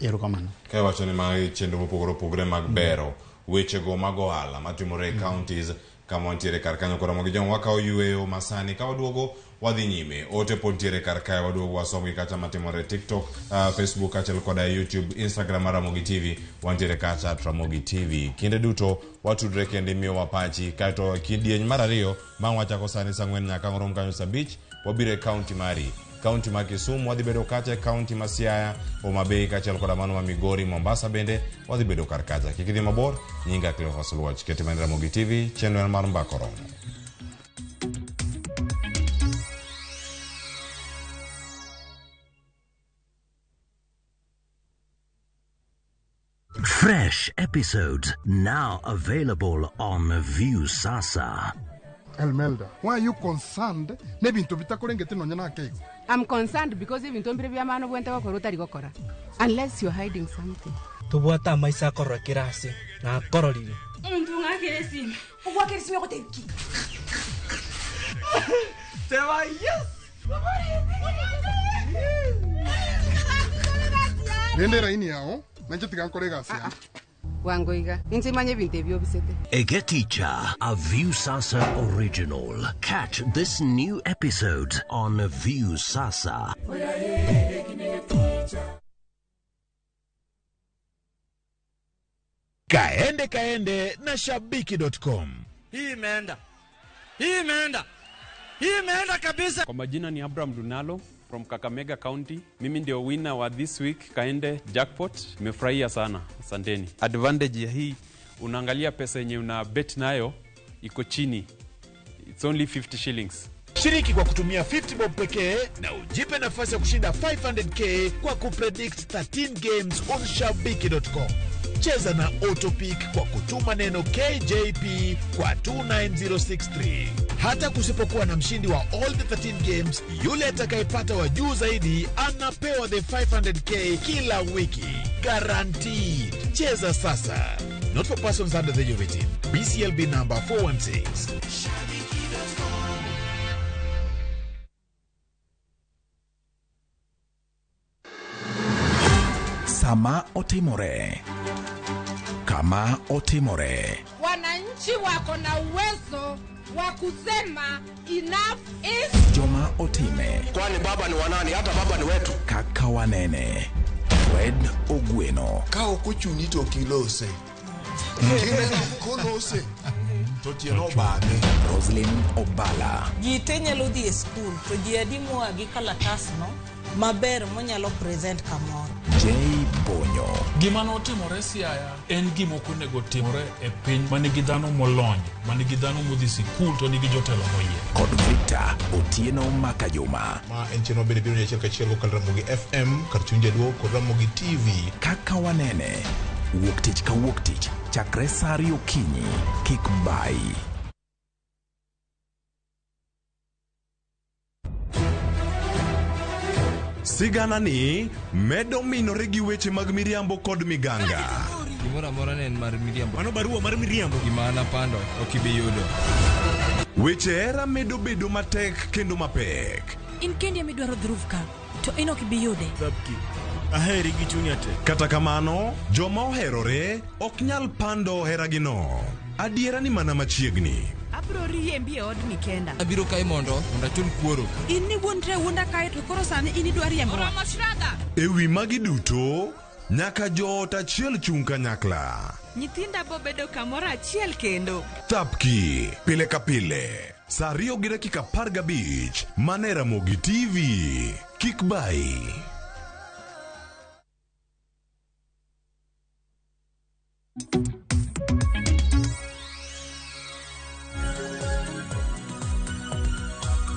Erokamano. Ka iwacho ni magi chenro mopogore opogore mag bero wechego mag ohala matimore e counties kama wantiere kar kanyo koro Ramogi Jong wakawo yueyo masani ka waduogo wadhi nyime ote pod ntiere kar kae waduogo wasomgi kacha matimore e TikTok, Facebook kaachiel koda e YouTube, Instagram mar Ramogi TV wantiere kacha at Ramogi TV kinde duto watudre kendo imiyowa pachi kaeto kidieny mar ariyo bang' wachako sani saa ang'wen nyaka rom kanyo saa abich wabiro e county mari kaunti ma Kisumu wadhi bedo kacha e kaunti ma Siaya, Homa Bay kaachiel koda mano ma Migori, Mombasa bende wadhi bedo kar kacha. Kik idhi mabor, nyinga Cleophas Oluoch, kete mana Ramogi TV, chenro en mar Mbaka Oromo. Fresh episodes now available on Viusasa. Elmelda, why are you concerned? Nebintu bitakurengete nonya nakeigo. I'm concerned because ebintu mbire byamano bwente gokora otari gokora. Unless you're hiding something. Tobwata amaisa akorora kirase na akororire. Omuntu ng'akere esime. Ogwakera esime ogotebiki. Seba yes. Rende raini yao, nanche tigankore gasi ya. Wangoiga, inche manye bintu ebyo bisete. Egeticha, a Viusasa original. Catch this new episode on Viusasa. Kaende kaende na shabiki.com. Hii imeenda. Hii imeenda. Hii imeenda kabisa. Kwa majina ni Abraham Dunalo from Kakamega County. Mimi ndio winner wa this week Kaende Jackpot. Nimefurahia sana. Asanteni. Advantage ya hii, unaangalia pesa yenye una bet nayo iko chini. It's only 50 shillings. Shiriki kwa kutumia 50 bob pekee na ujipe nafasi ya kushinda 500k kwa kupredict 13 games on shabiki.com. Cheza na Autopick kwa kutuma neno KJP kwa 29063. Hata kusipokuwa na mshindi wa all the 13 games, yule atakayepata wa juu zaidi anapewa the 500k kila wiki. Guaranteed. Cheza sasa. Not for persons under the age of 18. BCLB number 416. Sama otimore. Kama otimore. Wananchi wako na uwezo wa kusema enough is. Joma otime. Kwani baba ni wanani? Hata baba ni wetu. Kaka wanene. Fred Ogweno. Ka ok ochuni to ok ilose. Kineno kolose To tieno obame. Roslyn Obala. Ji te nyalo dhi e skul to ji adi moa gi kalatasno maber monyalo present kamoro. J Bonyo. Gima notimore Siaya en gima ok onego timore e piny ma nigi dhano molony, ma nigi dhano modhi sikul to nigi jotelo moyier. Kod Victor Otieno Makajuma. Ma en chenro mabende biro ni achiel kachiel kokalo Ramogi FM kar chuny jaluo kod Ramogi TV. Kaka wanene. Wuok tich ka wuok tich chakre saa ariyo okinyi. Kik bayi. Sigana ni medo minore gi weche mag miriambo kod miganga. Gimoro amora ne en mar miriambo. Mano barua mar miriambo. Gima an apando ok ibi yudo. Weche hera medo bedo matek kendo mapek. In kendi ema idwaro Dhruv ka, to in ok ibi yude. Aheri gi chunya te. Kata kamano, joma oherore ok nyal pando heragino. Adiera ni mana machiegni. Abro riembi e odni kenda. Abiro kae mondo achul kuoro. In niwuondri awuonda kae to koro sani in idwa riembowa. Oromo Shraddha! E wi magi duto, nyaka joot achiel chung' kanyakla. Nyithinda bo bedo kamoro achiel kendo. Thapki, pile ka pile, saa 2:15, mana e Ramogi TV. Kik bayi.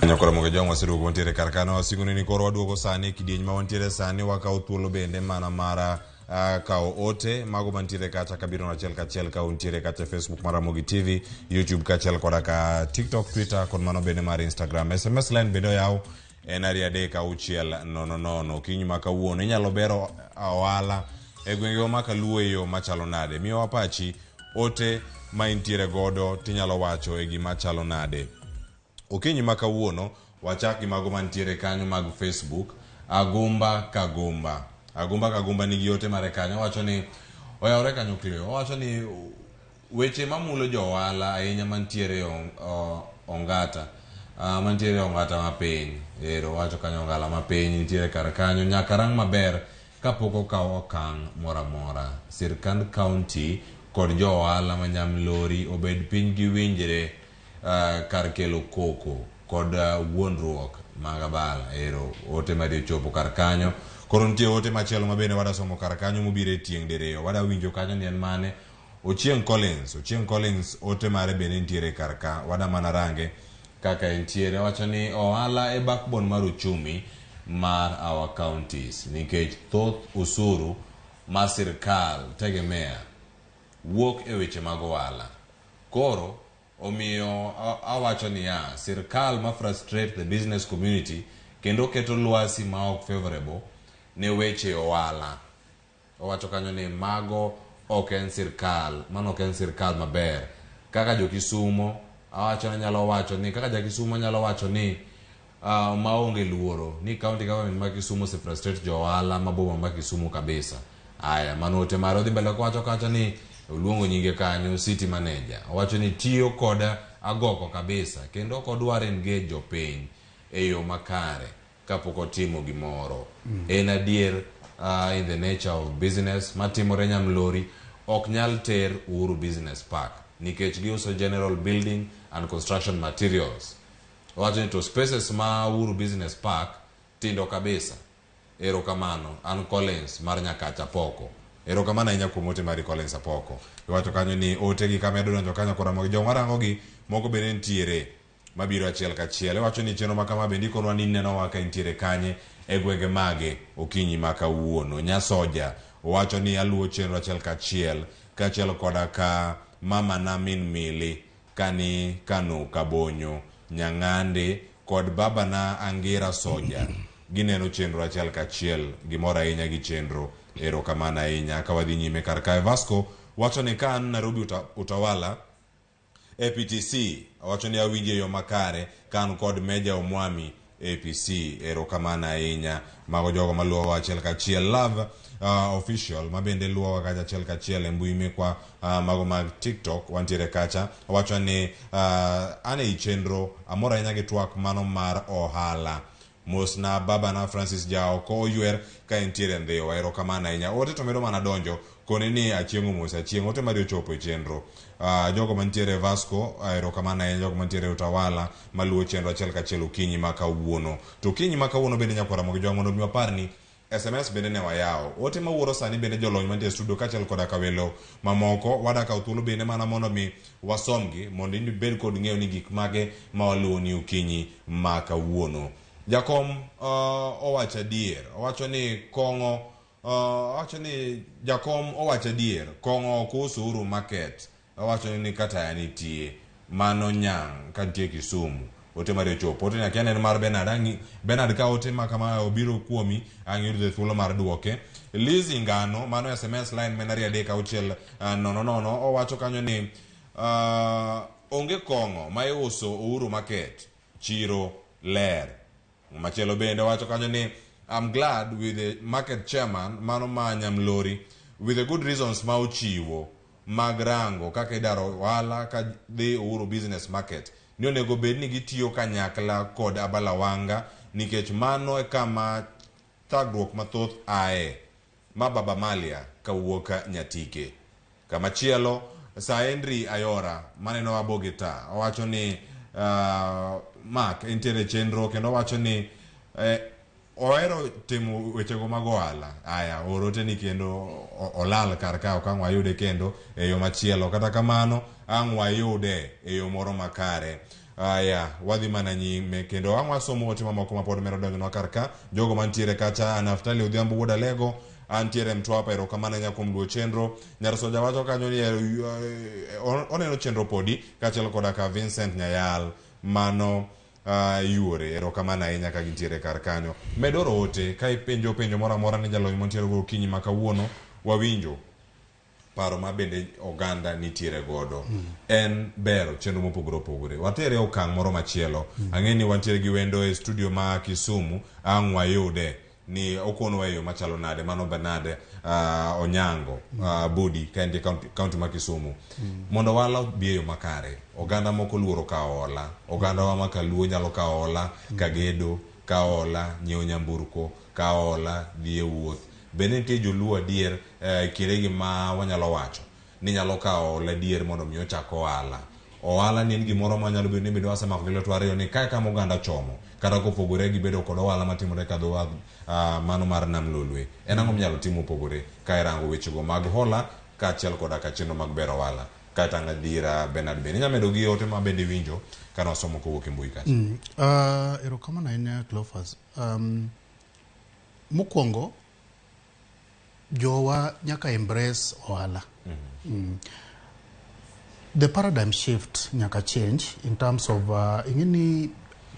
Nyakora moge jong waseduogo wantiere kar kano wasingo ni koro waduogo sani e kidieny ma wantiere sani wakawo thuolo bende mana mar kawo ote mago mantiere kacha kabiro achiel kachiel ka untiere kacha e Facebook mar Ramogi TV, YouTube kaachiel koda ka TikTok, Twitter kod mano bende mar Instagram. SMS line bende oyaw en 236 00. Okinyi ma kawuono inyalo bero ohala e gwengewa ma kaluo e yo machalo nade? Miyowa pachi ote ma intiere godo tinyalo wacho e gima chalo nade? Okinyi ma kawuono wachak gi mago mantiere kanyo mag Facebook. Agumba Kagumba. Agumba Kagumba nigi ote mare kanyo. Owacho ni oyawore kanyo Cleo. Owacho ni weche mamulo jo ohala ahinya mantiere Ongata. Mantiere Ongata mapiny. Ero owacho kanyo Ongala mapiny nitiere kar kanyo. Nyaka rang maber kapok okaw okang' moro amora. Sirkand county kod jo ohala ma Nyamlori obed piny giwinjre kar kelo koko kod wuondruok mag abal. Ero ote mari ochopo kar kanyo. Koro nitie ote machielo ma bende wadasomo kar kanyo mobiro e tieng' diriyo. Wada winjo kanyo ni en mane. Ochieng' Collins. Ochieng' Collins ote mare bende nitiere kar ka. Wada mana range kaka entiere. Owacho ni ohala e backbone mar uchumi mar our counties. Nikech thoth usuru ma sirkal tegemea wuok e weche mag ohala. Koro omiyo awacho niya, sirkal ma frustrate the business community kendo keto lwasi ma ok favorable ne weche ohala. Owacho kanyo ni mago ok en sirkal, mano ok en sirkal maber. Kaka jo Kisumo, awacho ni anyalo wacho ni kaka ja Kisumo anyalo wacho ni maonge luoro ni county government ma Kisumu ose frustrate jo ohala ma boma ma Kisumu kabisa. Aya, mano ote mare. Odhi mbele kowacho kacha ni oluongo nyinge kanyo city manager. Owacho ni tiyo kod agoko kabisa kendo ok odwar engage jopiny e yo makare kapok otimo gimoro. En adier in the nature of business matimore Nyamlori ok nyal ter Uhuru Business Park nikech giuso general building and construction materials. Owacho ni to spaces ma Uhuru Business Park tindo kabisa. Erokamano, an Collins mar Nyakacha Poko. Erokamano ahinya kuom ote mari Collins Apoko. Iwacho kanyo ni ote gi kamedo donjo kanyo kora mogi joma rango gi moko bende nitiere mabiro achiel kachiel. Iwacho ni chenro ma kama bende ikonwa ni inenowa ka intiere kanye e gwenge mage okinyi ma kawuono. Nyasoja owacho ni aluwo chenro achiel kachiel kaachiel koda ka mama na min Mili kani Kano Kabonyo Nyang'ande kod baba na Angira Soja gineno chenro achiel kachiel gimoro ahinya gi chenro. Erokamano ahinya. Ka wadhi nyime kar kae, Vasco wacho ni ka an Nairobi Utawala APTC wacho ni awinjo e yo makare ka an kod Meja Omwami APC. Erokamano ahinya. Mago jogo maluwowa achiel kachiel. Love Official ma bende luwowa kacha achiel kachiel e mbui mekwa mago mag TikTok wantiere kacha wacho ni an ei chenro amor ahinya gi twak mano mar ohala. Mosna babana Francis Jaoko oywer ka entiere Ndhiwa. Erokamano ahinya. Ote to medo mana donjo kone ni Achieng' omosi Achieng'. Ote mari ochopo e chenro. Jogo mantiere Vasco, erokamano ahinya jogo mantiere Utawala maluwo chenro achiel kachiel okinyi ma kawuono. To okinyi ma kawuono bende nyakwar Ramogi Jwang' mondo mi waparni SMS bende ne wayawo. Ote mawuoro sani bende jolony mantie e studio kaachiel koda ka welo mamoko wada kawo thuolo bende mana mondo mi wasomgi mondo in ibed kod ng'eyo ni gik mage ma waluwoni okinyi ma kawuono. Jakom owacho adier. Owacho ni kong'o owacho ni jakom owacho adier. Kong'o ok us Uhuru Market. Owacho ni kataya nitie. Mano nyang' ka nitie Kisumu. Ote mari ochopo. Ote ni akia ni en mar Bernard. Ang' Bernard ka ote ma kama obiro kuomi, ang' iyud thuolo mar duoke. Lizzy Ngano, mano SMS line men 2 3 6 0 0, owacho kanyo ni onge kong'o ma iuso Uhuru Market. Chiro ler. Machielo bende wacho kanyo ni I'm glad with the market chairman mano ma Nyamlori with the good reasons ma ochiwo mag rango kaka idaro ohala ka dhi Uhuru Business Market ni onego bed ni gitiyo kanyakla kod Abalawanga nikech mano e kama thagruok mathoth ae. Ma Baba Malia kawuok Nyatike. Kamachielo, Sir Henry Ayora maneno Abogita owacho ni Mark entiere chenro kendo owacho ni ohero timo wechego mag ohala. Aya, or ote ni kendo olal kar ka ok ang' wayude kendo e yo machielo. Kata kamano, ang' wayude e yo moro makare. Aya, wadhi mana nyime kendo ang' wasomo ote mamoko mapod medo donjonwa kar ka. Jogo mantiere kacha, Naftali Odhiambo wuod Alego, antiere Mtwapa, erokamano ahinya kuom luwo chenro. Nyar Soja wacho kanyo ni oneno chenro podi, kaachiel koda ka Vincent Nyayal, mano yuore, erokamano ahinya ka gintiere kar kanyo. Med oro ote ka ipenjo penjo moro amora ne jalony mantiere go okinyi ma kawuono, wawinjo paro ma bende oganda nitiere godo. En bero chenro mopogore opogore. Watere okang' moro machielo. Ang'e ni wantiere gi wendo e studio ma Kisumu, ang' wayude ni okonwa e yo machalo nade. Mano Bernard Onyango Budi ka entie county ma Kisumu. Mondo ohala obi e yo makare, oganda moko luoro kawo hola. Oganda wa ma kaluo nyalo kawo hola kagedo, kawo hola nyiewo nyamburko, kawo hola dhi e wuoth. Bende nitie joluo adier kindegi ma wanyalo wacho ni nyalo kawo hola adier mondo mi ochak ohala. Ohala ni en gimoro ma nyalo bedo ni bende wasemako gi lwetwa ariyo ni kae kama oganda chomo, kata kopogore gi bedo kod ohala matimore ka dho wath mano mar Nam Lolwe. En ang'o minyalo tim mopogore ka irango wechego mag hola kaachiel koda ka chenro mag bero ohala? Kaeto ang' adhira Bernard bende inyalo medo gi ote ma bende iwinjo kane wasomo kowuok e mbui kacha. Erokamano ahinya Cleophas. Mokwongo jowa nyaka embrace ohala. The paradigm shift nyaka change in terms of ing'eni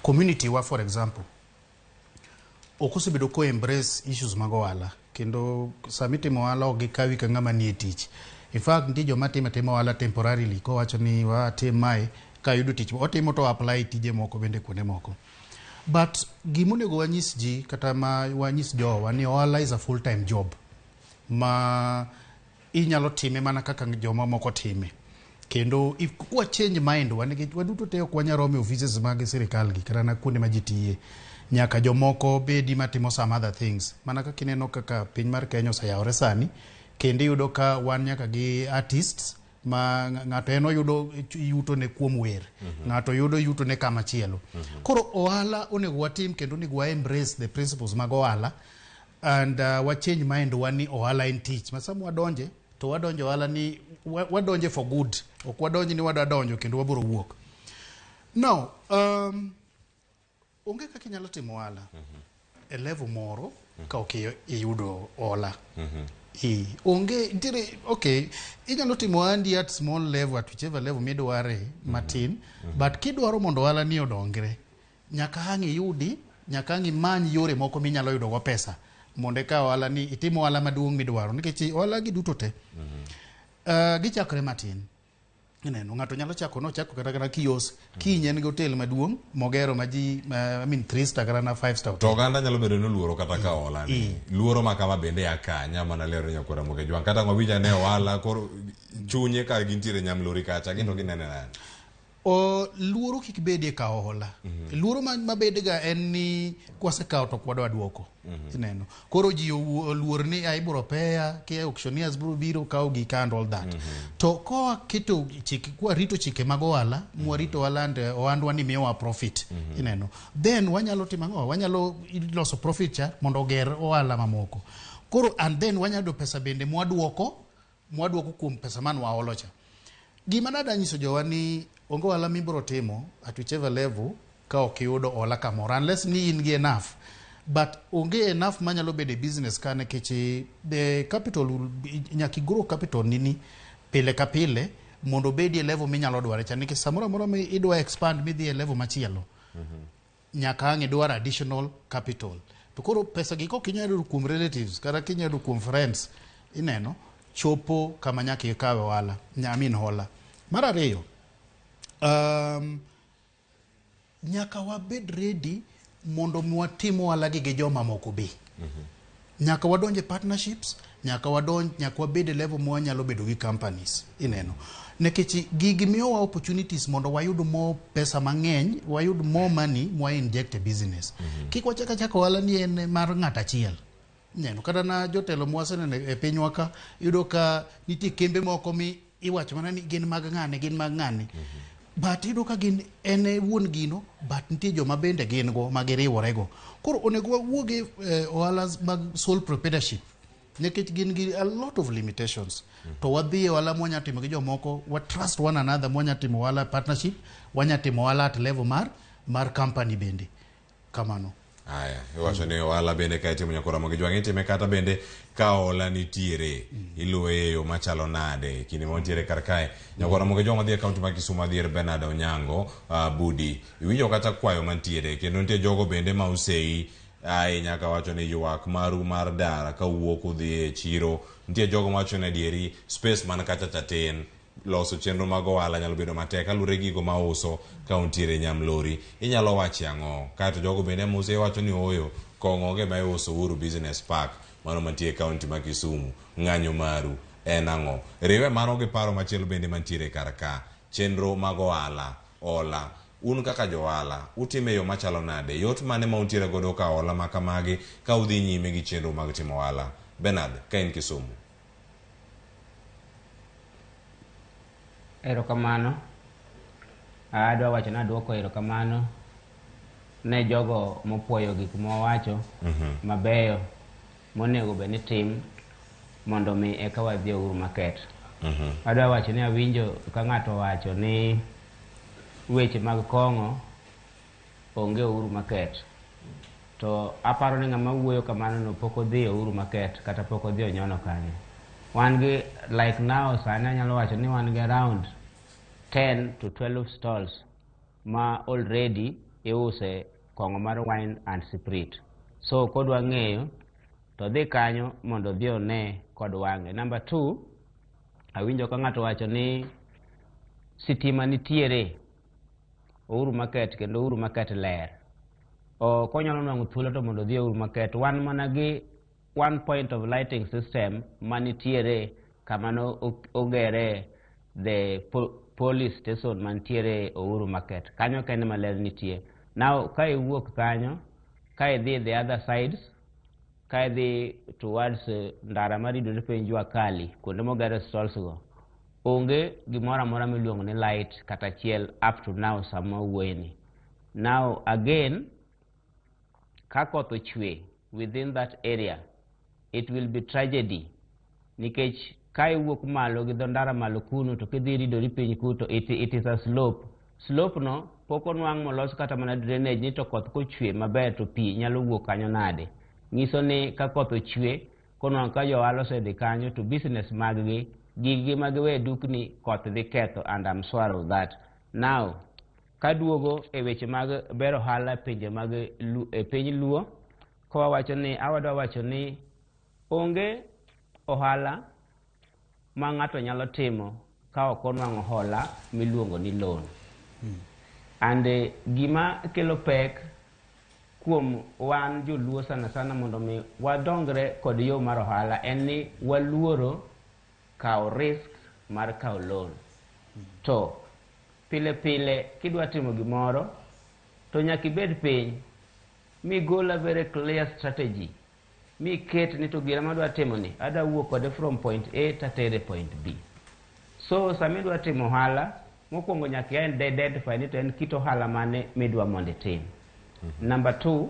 community wa, for example, ok osebedo ko embrace issues mag ohala, kendo sama itimo ohala ok gikawi ka ng'ama nie tich. In fact, nitie joma timo atima ohala temporarily kowacho ni watim mae kayudo tich otimo to apply tije moko bende kuonde moko. But gimonego wanyis ji kata ma wanyis jowa ni ohala is a full time job ma inyalo time mana kaka joma moko time. Kendo if kwa change mind wa, nikech waduto te ok wanyal romo e offices mag sirikal gi kata na kuonde ma ji tiye. Nyaka jomoko bedi matimo some other things. Mana kaka ineno kaka piny mar Kenya oseyawore sani, kendo iyudo ka wan nyaka gi artists ma ng'ato en oyudo yuto ne kuom wer, ng'ato yudo yuto ne kama chielo. Koro ohala onego watim kendo onego wa embrace the principles mag ohala and wa change mind wa ni ohala en tich. Ma sama wadonje to wadonje ohala ni wadonje for good, ok wadonje ni wadwa donjo kendo wabiro wuok. Now, onge kaka inyalo timo ohala e level moro ka ok iyudo hola. Onge nitiere, okay, inyalo timo ohandi at small level, at whichever level midware matin, but kidwaro mondo ohala ni odongre, nyaka ang' iyudi, nyaka ang' imany yore moko minyalo yudo go pesa mondo eka ohala ni itim ohala maduong' midwaro, nikech ohala gi duto te gichakore matin. Ineno, ng'ato nyalo chako nochako kata kata kiosk, kiny en gi hotel maduong' mogero ma ji, I mean 3 star kata na 5 star To hotel. oganda nyalo bedo ni oluoro kata ka hola ni. Luoro ma kama bende ya ka nya mana lero nyakwara Ramogi Jwang'. Kata ng'o winja ne ohala koro chunye ka gintiere Nyamlori kacha gin to ginene nade? O, luoro kik bedie kawo hola. Luoro mabedega en ni kwasekawo to ok wadwa duoko. Ineno. Koro ji oluor ni "Ah, ibiro peya, ki auctioneers biro biro kawo gika and all that. To kowaketo chike, kwarito chike mag ohala, mwarito ohala and ohandwa ni miyowa profit. Ineno. Then wanyalo timo ang'o? Wanyalo loso profit cha mondo oger ohala mamoko. Koro and then wanyalo yudo pesa bende mwaduoko kuom pesa man waholo cha. Gima nada nyiso jowa ni onge ohala mibiro timo at whichever level ka ok iyudo hola kamoro unless ni in gi enough, but onge enough manyalo bedo e business ka, nikech the capital will nyaka igrow capital nini pile ka pile mondo obedi e level minyalo dware cha, nikech samoro amora mi idwa expand midhi e level machielo, nyaka ang' idwar additional capital. To koro pesa gi kok inyalo yudo kuom relatives kata kinyalo yudo kuom friends, ineno chopo kama nyaka ikawe ohala, I mean hola. Mar ariyo, nyaka wabed ready mondo mi watim ohala gi joma moko be. Nyaka wadonj e partnerships, nyaka wadonj, nyaka wabed e level ma wanyalo bedo gi companies, ineno, nikech gigi miyowa opportunities mondo wayud more pesa mang'eny, wayud more money mwa inject e business. Kik wachak achaka ohala ni en mar ng'at achiel. Neno kata na jotelo mwaseneno e pinywa ka, iyudo ka nitie kembe moko mi iwacho mana ni gin mag ng'ane, gin mag ng'ane, but iyudo ka gin en e wuon gino, but nitie joma bende gin go ma giriworego. Koro onego wawuog e ohala mag sole proprietorship nikech gin gi a lot of limitations, to wadhi e ohala mwanya timo gi jomoko, wa trust one another, mwanya timo ohala partnership, wanya timo ohala at level mar company bende kamano. Aya, iwacho ni ohala bende ka itimo, nyakora Ramogi Jwang', itime kata bende ka hola nitiere, iluwe e yo machalo nade? Kinde ma wantiere kar kae, nyakora Ramogi Jwang', wadhi e kaunti ma Kisumu, adhi ir Bernard Onyango Budi. Iwinjo kata kwayo mantiere, kendo nitie jogo bende ma osei ahinya ka wacho ni ywak maru mar dar ka wuok udhi e chiro. Nitie jogo mawacho ni adieri space man kacha cha tin, loso chenro mag ohala nyalo bedo matek kaluwore gi gigo ma uso ka untiere Nyamlori. Inyalo wacho ang'o? Kaeto jogo bende muse wacho ni ooyo, kong'o onge ma iuso Uhuru Business Park mano mantie e kaunti ma Kisumu. Ng'anyo maru en ang'o? Riwe mano gi paro machielo bende mantiere kar ka, chenro mag ohala, hola. Un kaka johala, utime e yo machalo nade? Yot mane ma untiere godo ka hola ma kamagi ka udhi nyime gi chenro mag timo ohala? Bernard, ka in Kisumu. Erokamano. Adwa wacho ni aduoko erokamano ne jogo mopuoyo gik mwawacho mabeyo monego bed ni tim mondo mi eka wadhi e Uhuru Market. Adwa wacho ni awinjo ka ng'ato owacho ni weche mag kong'o onge Uhuru Market. To aparo ni ng'ama wuoyo kamano no pok odhi e Uhuru Market kata pok odhi onyono kanyo. Wan gi, like now, sani anyalo wacho ni wan gi around 10 to 12 stalls ma already iuse kong'o mar wine and spirit. So kodwa ng'eyo to dhi kanyo mondo odhi one kod wang'e. Number 2, awinjo ka ng'ato wacho ni sitima nitiere Uhuru Market kendo Uhuru Market ler. O konyalo nwang'o thuolo to mondo odhi e Uhuru Market. Wan mana gi one point of lighting system manitiere kama no ogere the police station mantiere Uhuru Market. Kanyo kende maler nitie. Now ka iwuok kanyo, ka idhi the other sides, ka idhi towards ndara maridore piny Jua Kali, kuonde mogere stalls go, onge gimoro amora miluongo ni light kata achiel up to now sama wuoyeni. Now again, ka koth ochwe within that area, it will be tragedy nikech ka iwuok malo gi dho ndara malo kuno to kidhi ridori piny ku to it is a slope. Slope no pok onwang' molos kata mana drainage ni to koth kochwe maber to pi nyalo wuok kanyo nade. Nyiso ni ka koth ochwe konwang' ka jo ohala osedhi kanyo to business mag gi, gig gi ma giwe e dukni, koth dhi ketho, and I'm sure of that. Now, kaduogo e weche mag bero ohala e pinje mag e piny Luo, kowawacho ni awadwa wacho ni onge ohala ma ng'ato nyalo timo ka ok onwang'o hola miluongo ni loan. And gima kelo pek kuom wan joluo sana sana mondo mi wadongre kod yo mar ohala en ni waluoro kawo risk mar kawo loan. To Pile pile kidwa timo gimoro to nyaka ibed piny migol a very clear strategy miket ni to gira madwa timo ni adwa wuok kode from point A tatere point B. So sama idwa timo ohala, mokwongo nyaka identify ni to en kit ohala mane midwa mondo itim. Number 2,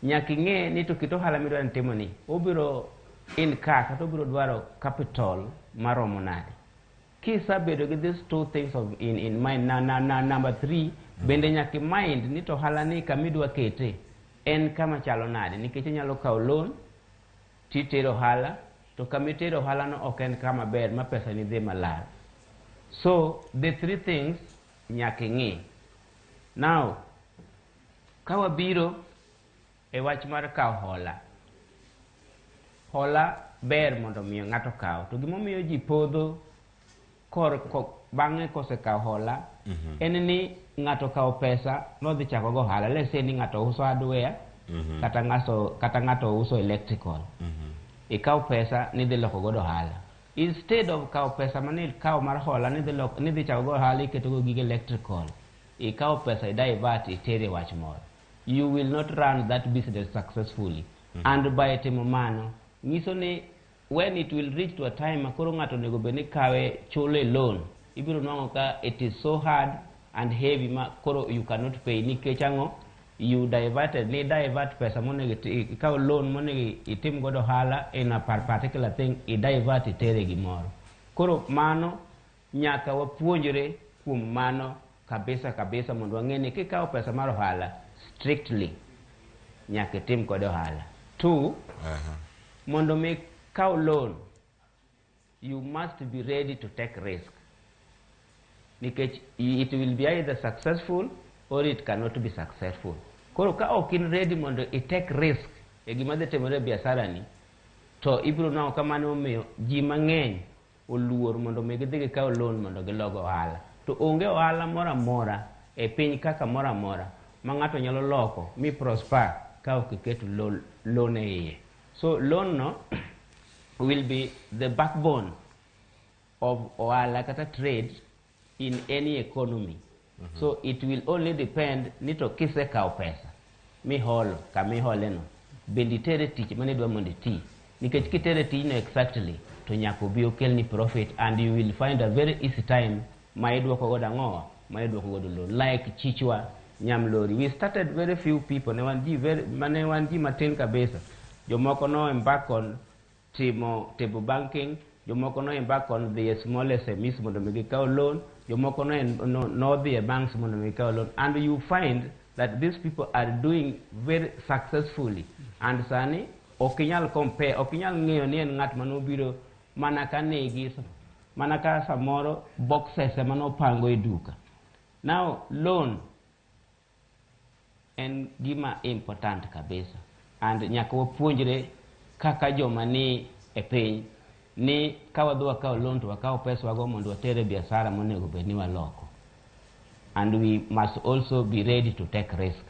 nyaka ing'e ni to kit ohala midwa timo ni obiro incur kata obiro dwaro capital maromo nade. Kisebedo gi these two things of in mind, na number 3, bende nyaka mind ni to ohala ni kamidwa kete en kama chalo nade, nikech inyalo kawo loan titero ohala to kamitero ohala no ok en kama ber ma pesa ni dhi malal. So the three things nyaka ing'i. Now ka wabiro e wach mar kawo hola, hola ber mondo miyo ng'ato kaw, to gimomiyo ji podho kor bang'e kosekawo hola en ni ng'ato kawo pesa nodhi chako go ohala. Let's say ni ng'ato uso hardware kata ng'ato uso electrical. Ikawo pesa nidhi loko godo ohala. Instead of kawo pesa mane ikawo mar hola nidhi chako go ohala iketo go gige electrical, ikawo pesa i divert itere wach moro. You will not run that business successfully. And by timo mano, nyiso ni when it will reach to a time ma koro ng'ato onego bed ni kawe chule loan, ibiro nwang'o ka it is so hard and heavy ma koro you cannot pay. Nikech ang'o? You diverted, ni divert pesa monego ikaw loan monego itim godo ohala in a particular thing, i divert itere gimoro. Koro mano nyaka wapuonjre kuom mano kabisa kabisa mondo wang'e ni kikawo pesa mar ohala strictly nyaka itim kode ohala. 2, mondo mi kaw loan, you must be ready to take risk. Nikech it will be either successful or it cannot be successful. Koro ka ok in ready mondo i take risk e gima dhi timore e biashara ni, to ibiro nwang'o ka mano omiyo ji mang'eny oluor mondo mi gidhi gikaw loan mondo gilog ohala. To onge ohala moro amora e piny kaka moro amora ma ng'ato nyalo loko mi prosper ka ok iketo loan e iye. So loan no will be the backbone of ohala kata trade in any economy. So it will only depend ni to kisekawo pesa miholo kamihole no, bende itere tich mane idwa mondo iti. Nikech kitere tijno exactly to nyaka obi okelni profit, and you will find a very easy time ma idwoko godo ang'owa, ma idwoko godo loan. Like Chichwa Nyamlori, we started very few people, ne wan ji very, mane wan ji matin kabisa. Jomoko no embark on timo table banking, jomoko no embark on the small SMEs mondo mi gikaw loan, jomoko no dhi e banks mondo mi gikaw loan, and you find that these people are doing very successfully. And sani ok inyal compare, ok inyal ng'eyo ni en ng'at manobiro mana ka nigi mana ka samoro boxes ema nopango e duka. Now loan en gima important kabisa, and nyaka wapuonjre kaka joma ni e piny ni ka wadhi wakawo loan to wakawo pesa wago mondo watere biashara monego bed ni waloko, and we must also be ready to take risk.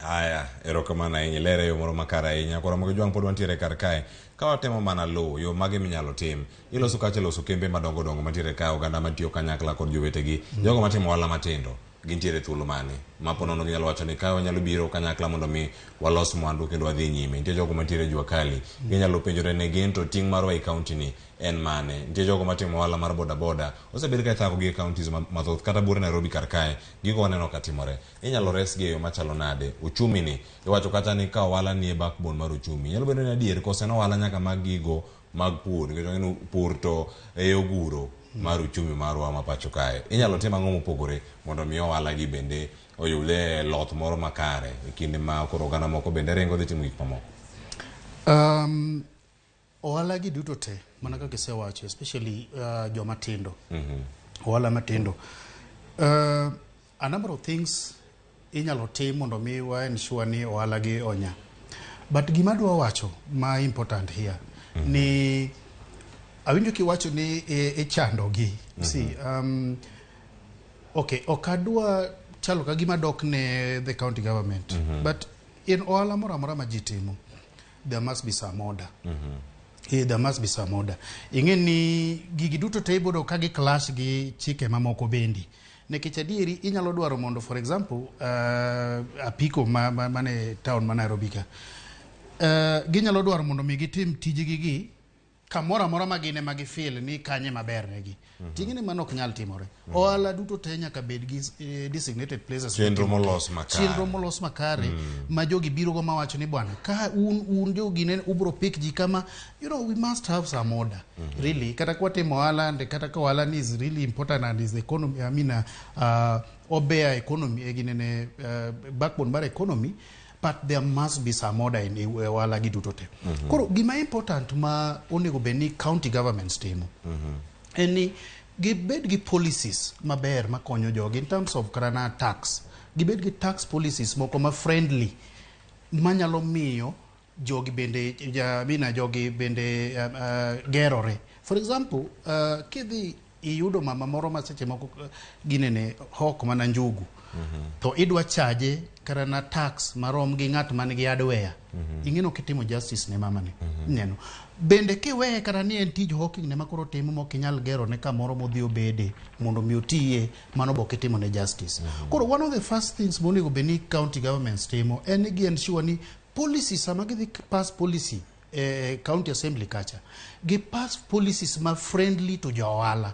Aya, erokamano ahinya, ilere yo moro makare ahinya. Koro Ramogi Jwang' pod wantiere kar kae. Ka watemo mana luwo yo mage minyalo tim, iloso kacha loso kembe madongo dongo mantiere kae, oganda matiyo kanyakla kod jowetegi, jogo matimo ohala matindo gintiere thuolo mane ma po nono ginyalo wacho ni kae wanyalo biro kanyakla mondo mi walos mwandu kendo wadhi nyime. Nitie jogo mantiere jua kali, ginyalo penjore ni gin to ting' marwa e kaunti ni en mane. Nitie jogo matimo ohala mar boda boda, osebed ka ithago gi e counties mathoth kata buore Nairobi kar kae, gigo waneno ka timore. Inyalo resgi e yo machalo nade? Uchumi ni iwacho kata ni ka ohala ni e backbone mar uchumi, nyalo bedo ni adier kose en ohala nyaka mag gigo mag pur, nikech wang'eyo ni pur to e oguro mar uchumi marwa ma pacho kae. Inyalo tim ang'o mopogore mondo mi ohala gi bende oyude loth moro makare e kinde ma koro oganda moko bende ringo dhi timo gik mamoko? Ohala gi duto te mana kaka isewacho, especially joma tindo, ohala matindo, a number of things inyalo tim mondo mi wa ensure ni ohala gi onya. But gima adwa wacho ma important here ni awinjo kiwacho ni ichando gi. See, okay, ok adwa chalo ka gima dok ne the county government, but in ohala moro amora ma ji timo, there must be some order. There must be some order. Ing'e ni gigi duto te ibodo ka gi clash gi chike mamoko bendi. Nikech adieri inyalo dwaro mondo for example apiko mane town ma Nairobi ka. Ginyalo dwaro mondo mi gitim tijgi gi kamoro amora ma gine ma gifeel ni kanye maber negi. Ting'e ni mano ok nyal timore. Ohala duto te nyaka bed gi designated places. Chenro molos makare. Chenro molos makare ma jogi biro go mawacho ni bwana ka un jogi ne ubro pick ji kama, you know, we must have some order. Really, kata kwatimo ohala and kata ka ohala ni is really important and is the economy, I mean, obear economy, ginene backbone mar economy, but there must be some order in ohala gi duto te. Koro gima important ma onego bed ni county governments timo en ni gibed gi policies maber makonyo jogi in terms of kata na tax. Gibed gi tax policies moko ma friendly manyalo miyo jogi bende mina jogi bende gerore. For example, kidhi iyudo mama moro ma seche moko ginene hok mana njugu to idwa charge kata na tax marom gi ng'at man gi hardware. Ing'eno kitimo justice ne mama ni. Ineno. Bende kiweye kata ni en tij hawking ne makoro timo mok inyal gero ne kamoro modhi obede mondo mi otiye, mano be ok itimo ne justice. Koro one of the first things monego bed ni county governments timo en ni gi ensure ni policy sama gidhi pass policy county assembly kacha, gi pass policies ma friendly to jo ohala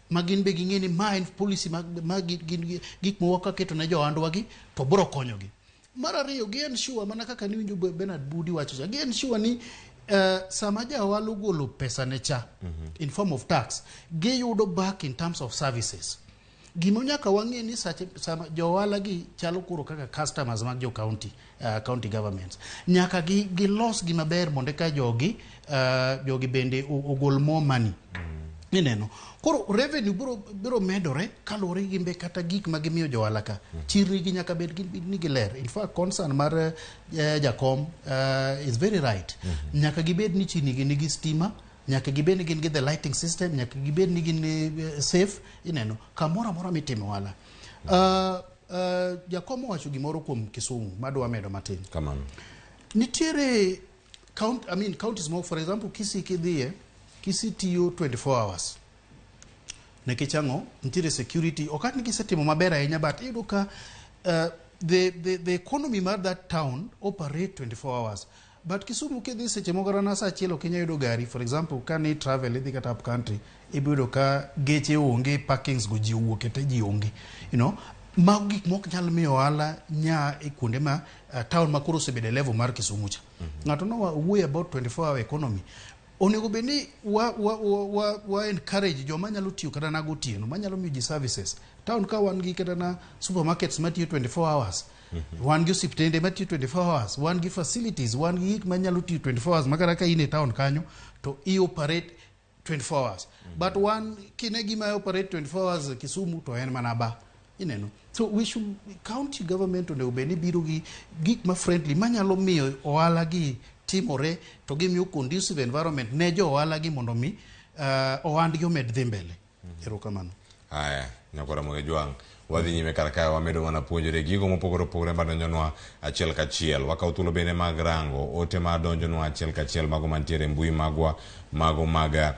ma gin be ging'e ni ma en policy ma gin gik moko keto ne johandwa gi to biro konyogi. Mar ariyo, gi ensure mana kaka niwinjo Bernard Budi wacho cha, gi ensure ni sama ja ohala ogolo pesa ne cha in form of tax, giyudo back in terms of services. Gima nyaka wang'e ni sama jo ohala gi chalo koro kaka customers mag jo county, county governments, nyaka gilos gi maber mondo eka jogi bende ogol more money. Ineno. Koro revenue biro medore kaluwore gi mbe kata gik ma gimiyo jo ohala ka. Chirni gi nyaka bed ni giler. In fact, concern mar Jakom is very right. Nyaka gibed ni chirni gi nigi stima, nyaka gibed ni gin gi the lighting system, nyaka gibed ni gin safe, ineno, kamoro amora mitimo ohala. Jakom owacho gimoro kuom Kisumu madwa medo matin. Kamano. Nitiere counties moko, for example, Kisii kidhiye, Kisii tiyo 24 hours. Nikech ang'o? Nitiere security. Ok ni gisetimo maber ahinya, but iyudo ka the economy mar that town operate 24 hours. But Kisumu kidhi seche moko kata saa achiel ok inyal yudo gari. For example, ka ni travel idhi kata up country, ibiro yudo ka geche onge, parkings go ji owuok te ji onge. You know, mago gik mok nyal miyo ohala nya e kuonde ma town ma koro osebedo e level mar Kisumu cha. Ng'ato no wuoyo about 24 hour economy. Onego bed ni wa encourage joma nyalo tiyo kata na gotieno, manyalo miyo ji services. Town ka wan gi kata na supermarkets matiyo 24 hours. Wan gi osiptende matiyo 24 hours, wan gi facilities, wan gi gik manyalo tiyo 24 hours, makata ka in e town kanyo to i operate 24 hours. But wan kine gima operate 24 hours Kisumu to en mana ba. Ineno. So we should, county government onego bed ni biro gi gik ma friendly manyalo miyo ohala gi timore to gimiyo conducive environment ne jo ohala gi mondo mi ohandgi omed dhi mbele. Erokamano. Haya, nyakwara Moge Jwang', wadhi nyime kar kae wamedo mana puonjore gigo mopogore opogore madonjonwa achiel kachiel. Wakawo thuolo bende mag rango ote madonjonwa achiel kachiel mago mantiere e mbui magwa, mago mag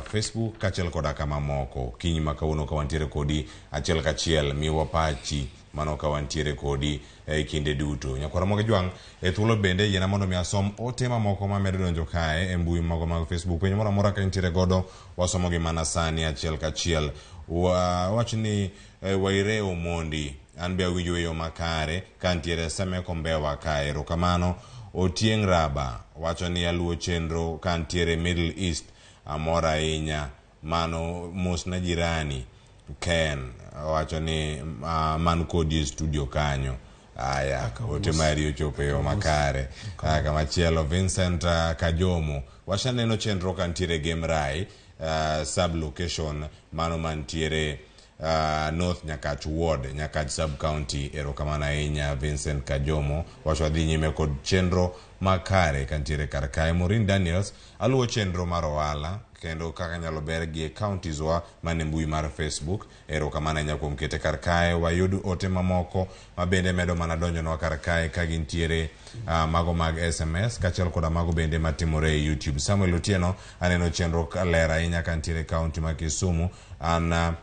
Facebook kaachiel koda kamamoko. Kiny ma kawuono ka wantiere kodi achiel kachiel, miwa pachi mano ka wantiere kodi e kinde duto. Nyakwara Moge Jwang', e thuolo bende yiena mondo mi asom ote mamoko mamedo donjo kae e mbui mago mag Facebook. Penjo moro amora ka intiere godo, wasomogi mana sani achiel kachiel. Wach ni Waire Omondi, an be awinjo e yo makare ka ntiere Semeko Mbewa kae. Erokamano. Otieng' Raba wacho ni aluwo chenro ka ntiere Middle East, amor ahinya. Mano mosna jirani Ken wacho ni man kodi e studio kanyo. Aya, ote mari ochopo e yo makare. Kamachielo Vincent Kajomo wacho neno chenro ka ntiere Game Rai sub location mano mantiere North Nyakach Ward, Nyakach Sub County. Erokamano ahinya Vincent Kajomo. Wacho wadhi nyime kod chenro makare kantiere kar kae. Maureen Daniels aluwo chenro mar ohala kendo kaka nyalo ber gi e counties wa mane mbui mar Facebook. Erokamano ahinya kuom kete kar kae. Wayud ote mamoko ma bende medo mana donjonwa kar kae ka gintiere mago mag SMS kaachiel koda mago bende matimore e YouTube. Samuel Otieno aneno chenro ler ahinya kantiere county ma Kisumu. An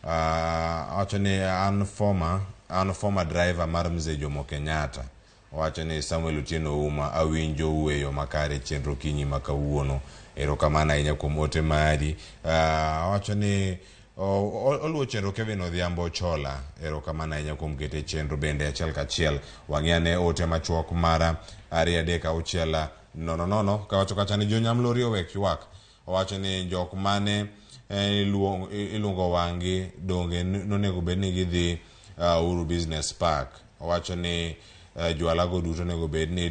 wacho ni an former driver mar Mzee Jomo Kenyatta. Owacho ni Samuel Otieno Uma awinjo u e yo makare chenro kinyi ma kawuono. Erokamano ahinya kuom ote mari. Owacho ni oluwo chenro Kevin Odhiambo Chola. Erokamano ahinya kuom kete chenro bende achiel kachiel. Wang'i ane ote machuok mara 2 3 6 0 0 kawacho kacha ni jonyamlori owek ywak. Owacho ni jok mane iluongo wang'i donge nonego bed ni gidhi Uhuru Business Park. Owacho ni jwalago duto onego bed ni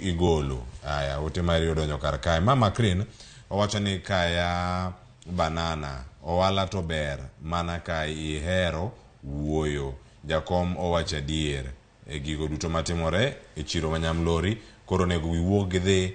igolo. Aya, ote mari odonjo kar kae. Mama Crane owacho ni kaya banana ohala to ber mana ka ihero wuoyo. Jakom owacho adier e gigo duto matimore e chiro ma Nyamlori koro onego giwuog gidhi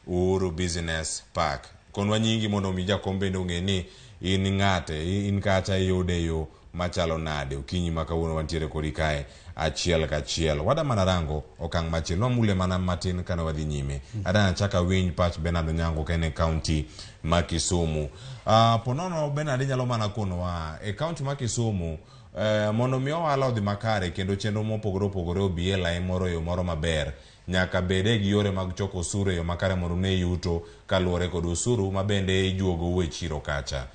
Uhuru Business Park. Konwa nyingi mondo mi jakom bende ong'e ni in ng'ate, in kacha iyude yo machalo nade. Okinyi ma kawuono wantiere kodi kae achiel kachiel. Wada mana rango okang' machielo, nwamule mana matin kane wadhi nyime. Ada achaka winj pach Bernard Onyango ka en e county ma Kisumu. Ponono Bernard inyalo mana konowa e county ma Kisumu mondo mi ohala odhi makare kendo chenro mopogore opogore obi e lai moro e yo moro maber, nyaka bede gi yore mag choko osuru e yo makare mondo ne yuto kaluwore kod osuru ma bende ijuogo e chiro kacha.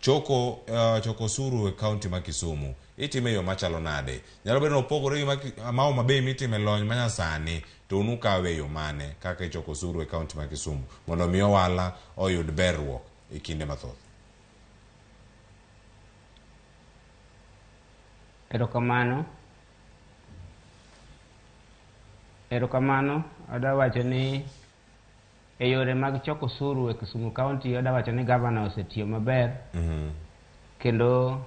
Choko osuru e county ma Kisumu itime e yo machalo nade? Nyalo bedo ni opogore gi ma Homa Bay mitime lony manyasani, to un ukawe e yo mane kaka ichoko osuru e county ma Kisumu mondo mi ohala oyud berruok e kinde mathoth? Erokamano. Erokamano. Adwa wacho ni e yore mag choko osuru e Kisumu County, adwa wacho ni governor osetiyo maber. Kendo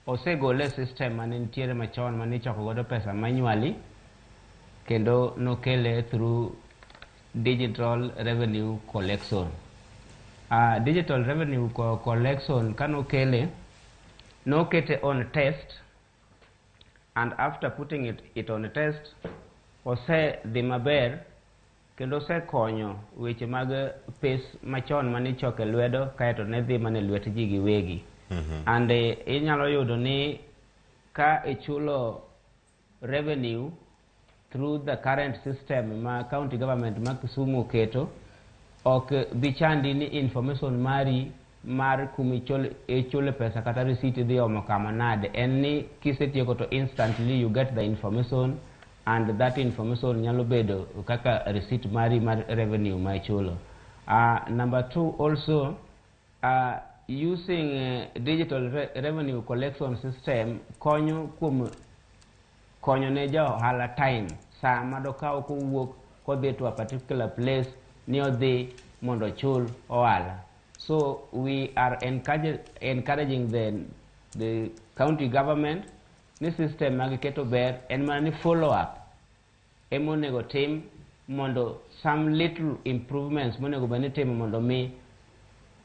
osegole system mane nitiere machon mane ichoko godo pesa manually, kendo nokele through digital revenue collection. Digital revenue collection kanokele, nokete on test, and after putting it on test, ose dhi maber kendo osekonyo weche mag pes machon mane ichoko e lwedo kaeto ne dhi mana e lwet ji giwegi. And inyalo yudo ni ka ichulo revenue through the current system ma county government ma Kisumu oketo, ok bichandi ni information mari mar kuma ichule pesa kata receipt idhi omo kama nade. En ni kisetieko to instantly you get the information, and that information nyalo bedo kaka receipt mari mar revenue ma ichulo. Number two, also using digital revenue collection system konyo kuom konyo ne ja ohala time sa ma dokaw kowuok kodhi to a particular place ni odhi mondo ochul ohala. So we are encouraging the county government ni system magiketo ber en mana ni follow up emonego tim mondo some little improvements monego bed ni timo mondo mi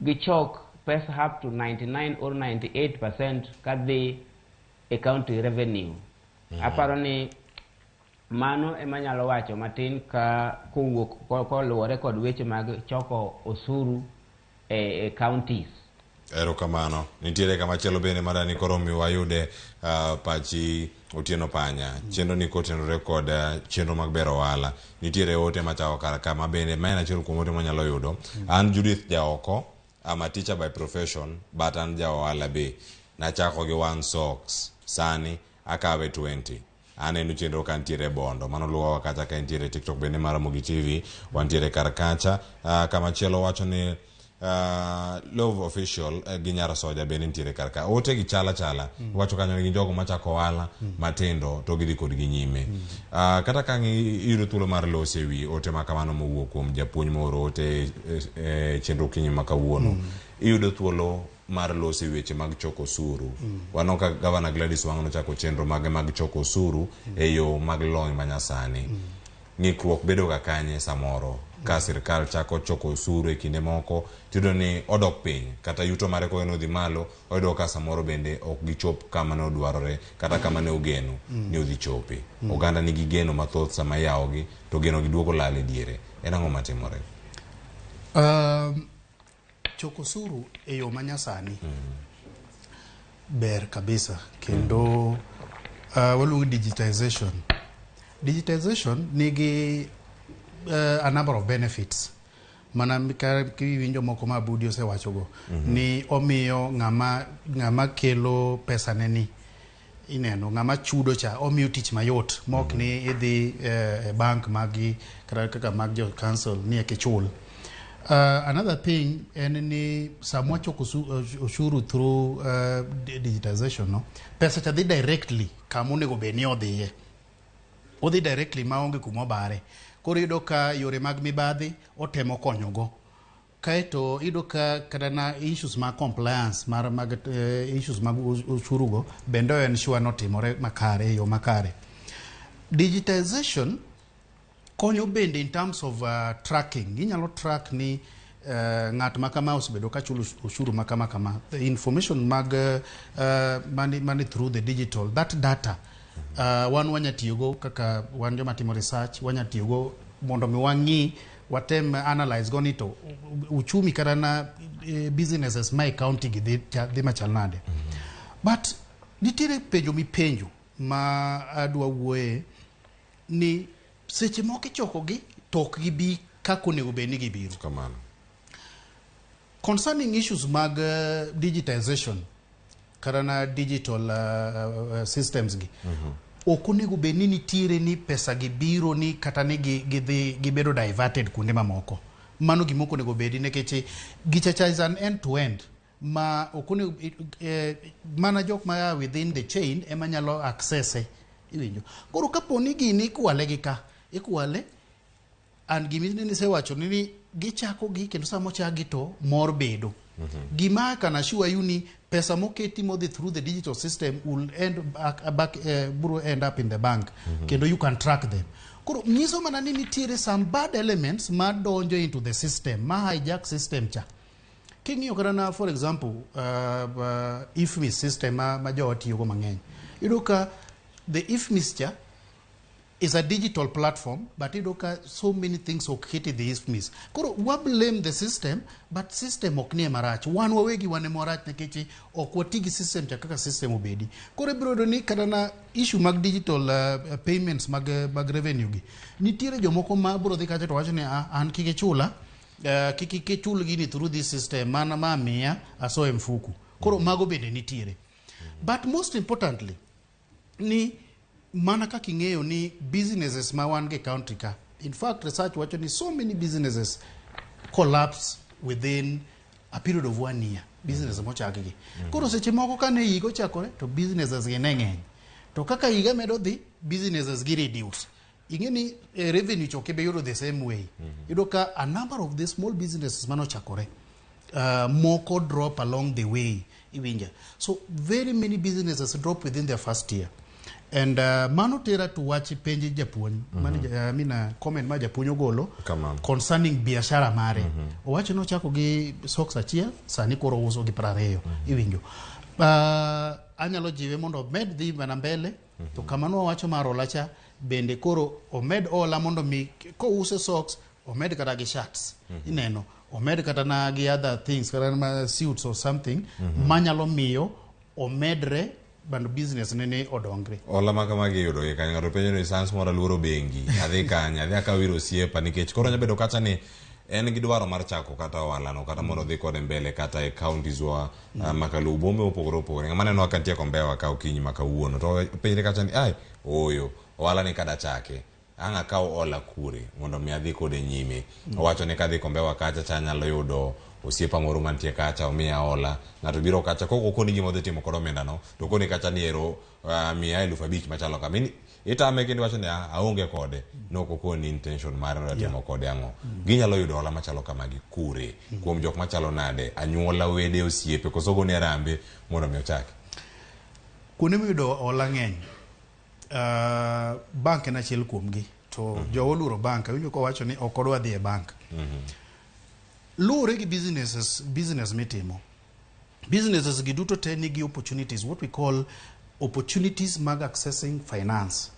gichok pesa up to 99 or 98% kadhi e county revenue. Aparo ni mano ema nyalo wacho matin ka kowuok koluwore kod weche mag choko osuru e counties. Erokamano. Nitiere kama chielo bende madani koro mi wayude pachi Otieno Panya. Chenro ni kotenore kod chenro mag bero ohala. Nitiere ote machako kar ka ma bende ma en achiel kuom ote mwanyalo yudo. An Judith Jaoko, I'm a teacher by profession, but an ja ohala be. Nachako gi 1 socks, sani akawe 20. Aneno chenro ka nitiere Bondo. Mano luwowa kacha ka nitiere TikTok bende mar Ramogi TV, wantiere kar kacha. Kama chielo wacho ni Love Official gi Nyar Soja bende nitiere kar ka. Ote gi chala chala. Wacho kanyo ni jogo machako ohala matindo to gidhi kodgi nyime. Kata ka iyudo thuolo mar loso e wi ote ma kamano mowuok kuom japuonj moro ote chenro kinyi ma kawuono. Iyudo thuolo mar loso e weche mag choko osuru. Waneno ka Gavana Gladys Wanga nochako chenro mage mag choko osuru e yo mag lony manyasani. Ng'ikruok bedo ga kanye samoro ka sirkal chako choko osuru e kinde moko tiyudo ni odok piny kata yuto mare kowe nodhi malo oyudo ka samoro bende ok gichop kama ne odwarore kata kama ne ogeno ni odhi chope. Oganda nigi geno mathoth sama iyawogi to geno gi duogo lal e diere. En ang'o matimore? Choko osuru e yo manyasani ber kabisa kendo waluongo digitization. Digitization nigi a number of benefits mana ka kiwinjo moko ma Abudi osewachogo ni omiyo ng'ama kelo pesa ne ni ineno ng'ama chudo cha omiyo tich mayot mok ni idhi e bank magi kata kaka mag jo council ni eka ichul. Another thing en ni sama wachoko ushuru through digitization no, pesa cha dhi directly kama onego bed ni odhiye. Odhi directly maonge kuma obare. Koro iyudo ka yore mag mibadhi otemo konyogo. Kaeto iyudo ka kata na issues mag compliance mar mag issues mag ushuru go bende o ensure notimore makare e yo makare. Digitization konyo bende in terms of tracking. Inyalo track ni ng'at ma kama osebedo ka chulo ushuru ma kama kama. The information mag mani through the digital, that data wan wanya tiyogo kaka wan joma timo research, wanya tiyogo mondo mi wang'i watem analyze go ni to uchumi kata na businesses ma e county gi dhi machal nade. But nitiere penjo mipenjo ma adwa wuoye ni seche moko ichokogi to ok gibi kaka onego bed ni gibiro. Kamano. Concerning issues mag digitization kata na digital systems gi, ok onego bed ni nitiere ni pesa gi biro ni kata ni gidhi gibedo diverted kuonde mamoko. Mano gima ok onego bedi nikech gichacha is an end to end ma ok onego mana jok ma within the chain ema nyalo access e iwinjo. Koro kapo ni gini ikwale gi ka ikwale and gima nisewacho ni gichako gi kendo sama ochak gi to mor bedo. Gima I can assure you ni pesa moketi modhi through the digital system will end back bro end up in the bank kendo you can track them. Koro nyiso mana ni nitiere some bad elements ma donjo into the system ma hijack system cha. King'iyo kata na for example IFMIS system ma jowa tiyogo mang'eny. Iyudo ka the IFMIS cha is a digital platform, but iyudo ka so many things ok ket e the IFMIS. Koro wa blame the system, but system ok nie marach. Wan wawegi wan ema warach nikech ok wati gi system cha kaka system obedi. Koro ibiro yudo ni kata na issue mag digital payments mag revenue gi, nitiere jomoko ma biro dhi kacha to wacho ni an kik ichula, kik ichul gini through this system, mana ma miya aso e mfuku. Koro mago bende nitiere. But most importantly, ni mana kaka ing'eyo ni businesses ma wan go e country ka, in fact research wacho ni so many businesses collapse within a period of 1 year. Business mochak gi. Koro seche moko kane higa ochakore to businesses gi ne ng'eny. To kaka higa medo dhi, businesses gi reduce. Ing'e ni revenue chok ibe yudo the same way. Iyudo ka a number of the small businesses manochakore moko drop along the way. Iwinja. So very many businesses drop within their first year. And mano tera to wach penj japuonj. Mano I mean, comment ma japuonj ogolo concerning biashara mare. Owacho nochako gi socks achiel, sani koro uso gi 20. Iwinjo. Anyalo jiwe mondo omed dhi mana mbele. To kama nowacho mar hola cha, bende koro omed hola mondo mi kouso socks, omed kata gi shirts. Ineno, omed kata na gi other things, kata ma suits or something, manyalo miyo omedre bando business nene odongre. Hola ma kamagi iyudo gi kanye? Ng'ato penjo ni sans moro aluoro bengi, adhi kanye, adhi akaw ir osiepa nikech koro nyalo bedo kata ni en gi dwaro mar chako kata ohala no kata mondo odhi kode mbele kata e counties wa makaluo bombe mopogore opogore. Ng'ama neno ka nitie Kombewa ka okinyi ma kawuono to penjre kacha ni ai ooyo ohala ni kada chake ang' akaw hola kure mondo mi adhi kode nyime. Owacho ni kadhi Kombewa kacha cha anyalo yudo osiepa moro mantie kacha omiya hola. Ng'ato biro kacha kok okoni gima odhi timo kod omenda no to okoni kacha ni ero miya 5,000 machalo kama. Itame kendo iwacho ni aonge kode. Nokokoni intention mare nodwa timo kode ang'o. Ginyalo yudo hola machalo kamagi kure? Kuom jok machalo nade? Anyuola, wede, osiepe, koso gone arambe mondo mi ochaki? Kuonde miyudo hola ng'eny. Bank en achiel kuomgi. To jowa oluoro bank. Awinjo kowacho ni ok odwa dhi e bank. Luwore gi business mitimo. Businesses gi duto te nigi opportunities, what we call opportunities mag accessing finance.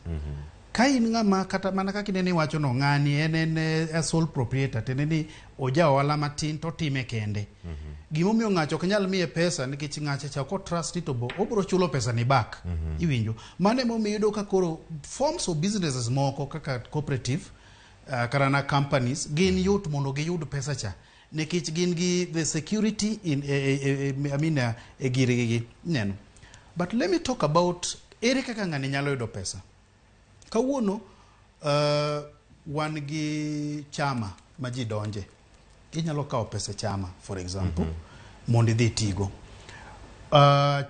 Ka in ng'ama kata mana kaka inene iwacho no ng'ani en a sole proprietor tiende ni oja ohala matin to otime kende. Gimomiyo ng'acho ok nyal miye pesa nikech ng'acha cha ok trust ni to bo obiro chulo pesa ni back. Iwinjo. Mano emomiyo iyudo ka koro forms of businesses moko kaka cooperative kata na companies gin yot mondo giyud pesa cha nikech gin gi the security in I mean e girgi gi neno. But let me talk about ere kaka ng'ani nyalo yudo pesa. Kawuono wan gi chama ma ji donje. Inyalo kawo pesa chama, for example, mondo idhi itigo.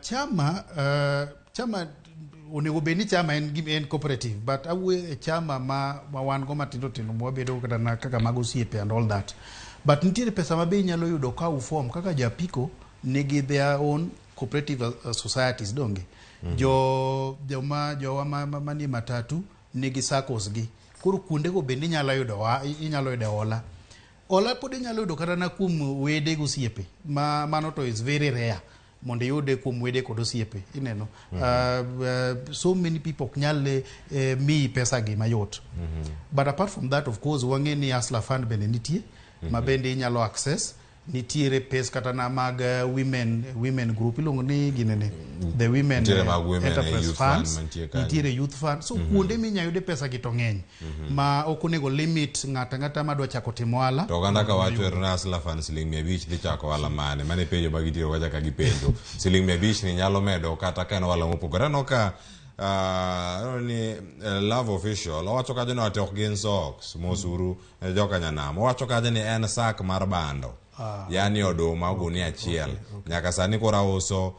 Chama onego bed ni chama en cooperative, but awuoyo e chama ma wan go matindo tindo mwabedo kata na kaka mag osiepe and all that. But nitiere pesa ma be inyalo yudo ka uform kaka jo apiko nigi their own cooperative societies donge. Jowa manie matatu nigi SACCOs gi. Koro kuondego bende inyalo yudo hola. Hola pod inyalo yudo kata na kuom wede gi osiepe. Mano to is very rare mondo iyude kuom wede kod osiepe. Ineno. So many people ok nyal miyi pesa gi mayot. But apart from that, of course, wang'e ni Hustler Fund bende nitie, ma bende inyalo access. Nitiere pes kata na mag women group iluongo ni ginene the women enterprise funds, nitiere youth fund. So kuonde minyalo yude pesa gi to ng'eny ma ok onego limit ng'ata ng'ata madwa chako timo ohala. To oganda ka wacho ni Hustler Fund siling 500 dhi chako ohala mane? Mane penjo ma gitiyo go ka gipenjo. Siling 500 ni nyalo medo kata ka en ohala mopogore. Aneno ka ni Love Official owacho kajo ni ati ok gin socks mosuru joka nyanam. Owacho kajo ni en sak mar bando. Yani oduma gunia achiel. Nyaka sani koro auso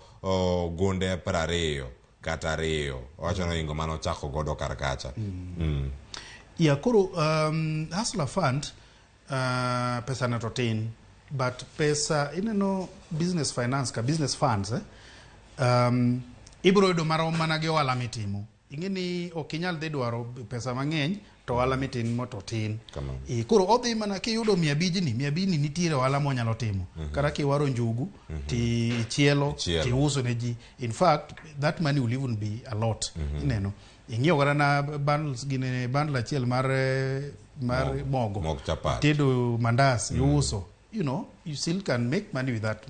gunde 20 kata 2. Owacho ni ohingo mane ochako godo kar kacha. Ya koro Hustler Fund pesa ne to tin, but pesa ineno business finance ka business funds ibiro yudo marom mana gi ohala mitimo. Ing'e ni ok inyal dhi dwaro pesa mang'eny to ohala mitimo to tin. Koro odhi mana kiyudo 500 ni 500 ni nitiere ohala monyalo timo. Kata kiwaro njugu tichielo tiuso ne ji. In fact that money will even be a lot. Ineno. Ing'iewo kata na bundles gine bundle achiel mar mogo. Tedo mandas iuso. You know, you still can make money with that.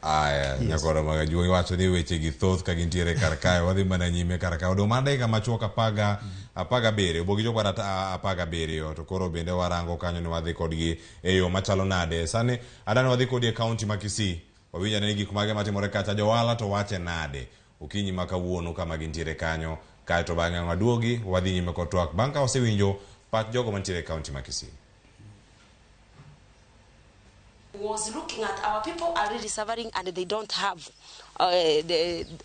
Aya, yes. Nyakoro magajuo iwacho ni weche gi thoth ka gintiere kar kae, wadhi mana nyime kar kae. Odong' mana dakika machuok 17, obogi chopo kata 17, to koro bende warango kanyo ni wadhi kodgi e yo machalo nade. Sani adani wadhi kodi e kaunti ma Kisii, wawinjo ni gik mage matimore kacha, johala to wache nade okinyi ma kawuono kama gintiere kanyo, kaeto bang'e waduogi wadhi nyime kod twak bang' ka wasewinjo pach jogo mantiere e kaunti ma Kisii. Was looking at our people are really suffering and they don't have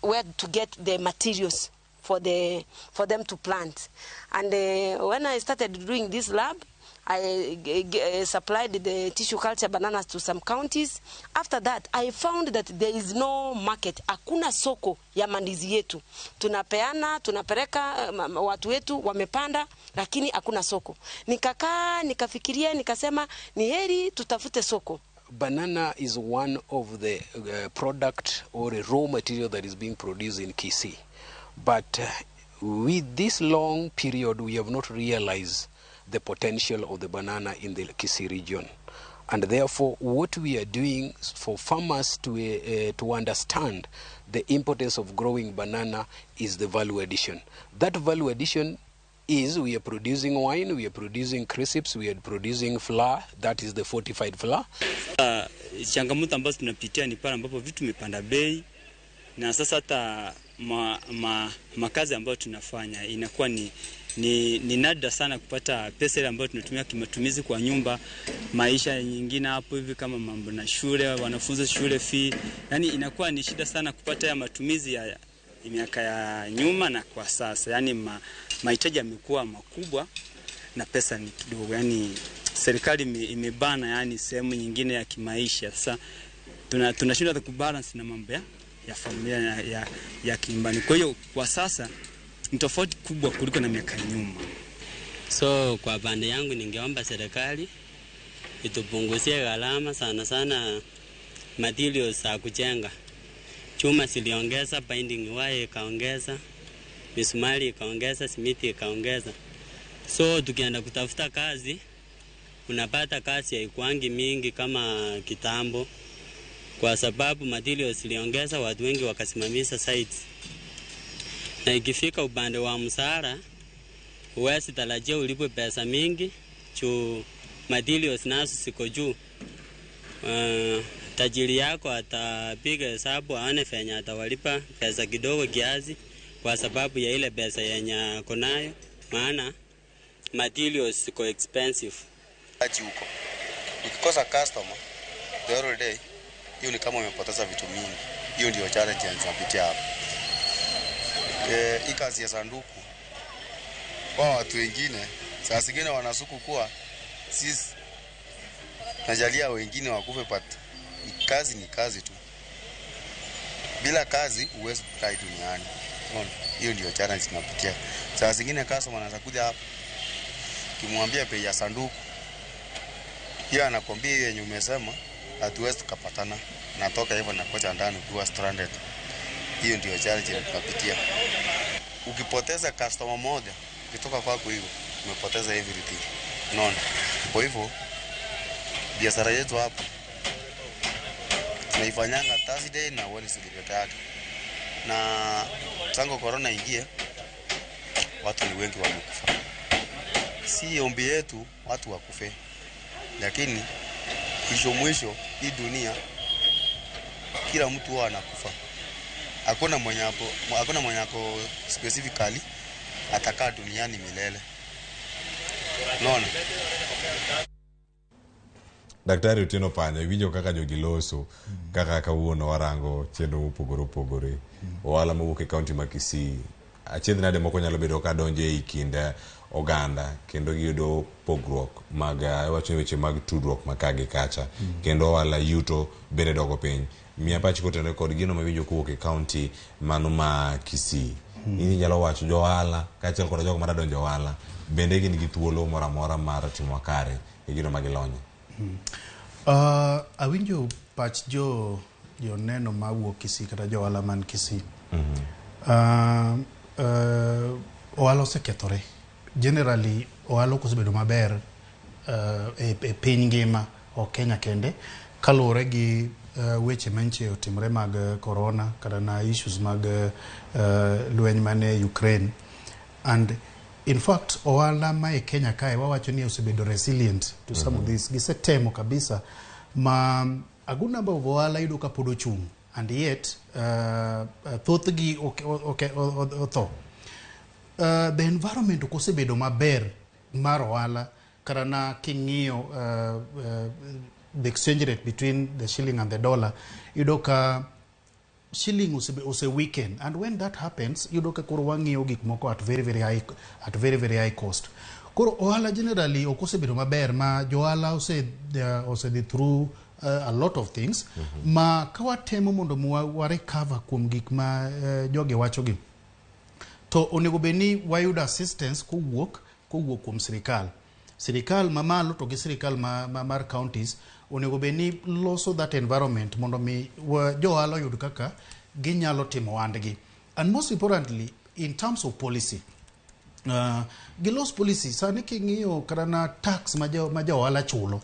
where to get the materials for them to plant. And when I started doing this lab, I supplied the tissue culture bananas to some counties. After that, I found that there is no market. Hakuna soko ya mandizi yetu. Tunapeana, tunapeleka watu wetu wamepanda, lakini hakuna soko. Nikakaa, nikafikiria, nikasema ni heri tutafute soko. Banana is one of the product or a raw material that is being produced in Kisii. But with this long period, we have not realized the potential of the banana in the Kisii region. And therefore, what we are doing for farmers to understand the importance of growing banana is the value addition. That value addition is we are producing wine, we are producing crisps, we are producing flour, that is the fortified flour. Changamoto ambazo tunapitia ni pale ambapo vitu vimepanda bei, na sasa hata makazi ambayo tunafanya inakuwa ni nadra sana kupata pesa ile ambayo tunatumia kimatumizi kwa nyumba, maisha nyingine hapo hivi kama mambo na shule, wanafunzi shule fee, yani inakuwa ni shida sana kupata ya matumizi miaka ya nyuma na kwa sasa, yani mahitaji yamekuwa makubwa na pesa ni kidogo, yani serikali imebana yani sehemu nyingine ya kimaisha. Sasa tunashindwa kubalance na mambo ya familia ya kinyumbani. Kwa hiyo kwa sasa ni tofauti kubwa kuliko na miaka nyuma. So kwa pande yangu ningeomba serikali itupunguzie gharama, sana sana materials za kujenga. Chuma ziliongeza, binding wire ikaongeza, misumari ikaongeza, simiti ikaongeza. So tukienda kutafuta kazi, unapata kazi haikuangi mingi kama kitambo, kwa sababu materials ziliongeza, watu wengi wakasimamisha sites. Na ikifika upande wa msara, huwezi tarajia ulipwe pesa mingi juu materials nazo ziko juu. Tajiri yako atapiga hesabu aone venye atawalipa pesa kidogo kiasi kwa sababu ya ile pesa yenye ako nayo, maana materials ziko expensive. Achi huko ukikosa customer the whole day, hiyo ni kama umepoteza vitu mingi. Hiyo ndio challenge tunapitia hapa. Hii kazi ya sanduku kwa watu wengine saa zingine wanasuku kuwa sisi najalia wengine wakufe, but kazi ni kazi tu. Bila kazi huwezi kukaa duniani. Hiyo ndio challenge tunapitia. Saa zingine customer anaweza kuja hapa, kimwambia bei ya sanduku, yeye anakuambia hiyo yenye umesema hatuwezi tukapatana. Natoka hivyo na kocha ndani ukiwa stranded. Hiyo ndio challenge tunapitia. Ukipoteza customer moja ukitoka kwako hivyo umepoteza everything. Unaona? Kwa hivyo biashara yetu hapa tunaifanyanga Thursday na Wednesday peke yake. Na tangu corona ingie watu ni wengi wamekufa. Si ombi yetu watu wakufe, lakini mwisho mwisho hii dunia kila mtu huwa anakufa. Hakuna mwenye hapo, hakuna mwenye ako specifically atakaa duniani milele. Unaona? Daktari Otieno Panya, iwinjo kaka jogi loso, kaka kawuono warango chenro mopogore opogore. Ohala mowuok e kaunti ma Kisii, achiedh nade moko nyalo bedo ka donjo ei kind oganda kendo giyudo pogruok mag wacho ni weche mag tudruok ma ka gi kacha, kendo ohala yuto bende dogo piny. Miya pachi kotenore kod gino mawinjo kowuok e kaunti mano ma Kisii. In inyalo wacho jo ohala kaachiel kod jogo madwa donjo ohala bende gin gi thuolo moro amora mar timo makare e gino ma gilonye. Awinjo pach jo joneno mawuok Kisii kata jo ohala man Kisii. Ohala osekethore. Generally ohala ok osebedo maber e piny ngima, ok Kenya kende, kaluwore gi weche manche otimore mag corona kata na issues mag lweny mane Ukraine. And in fact ohala ma e Kenya kae wawacho ni osebedo resilient to some of this. Gisetemo kabisa ma a good number of ohala yudo ka pod ochung', and yet thothgi otho. The environment ok osebedo maber mar ohala, kata na king'iyo the exchange rate between the shilling and the dollar, yudo ka shilling ose weaken, and when that happens yudo ka koro wang'iyo gik moko at very very high cost. Koro ohala generally ok osebedo maber, ma jo ohala ose dhi through a lot of things. Ma ka watemo mondo wa recover kuom gik ma jogi wachogi, to onego bed ni wayudo assistance kowuok kuom sirikal mamalo to gi sirikal mar counties. Onego bed ni loso that environment mondo mi jo ohala oyud kaka ginyalo timo ohandgi. And most importantly, in terms of policy, gilos policy. Sani king'iyo kata na tax ma jo ohala chulo,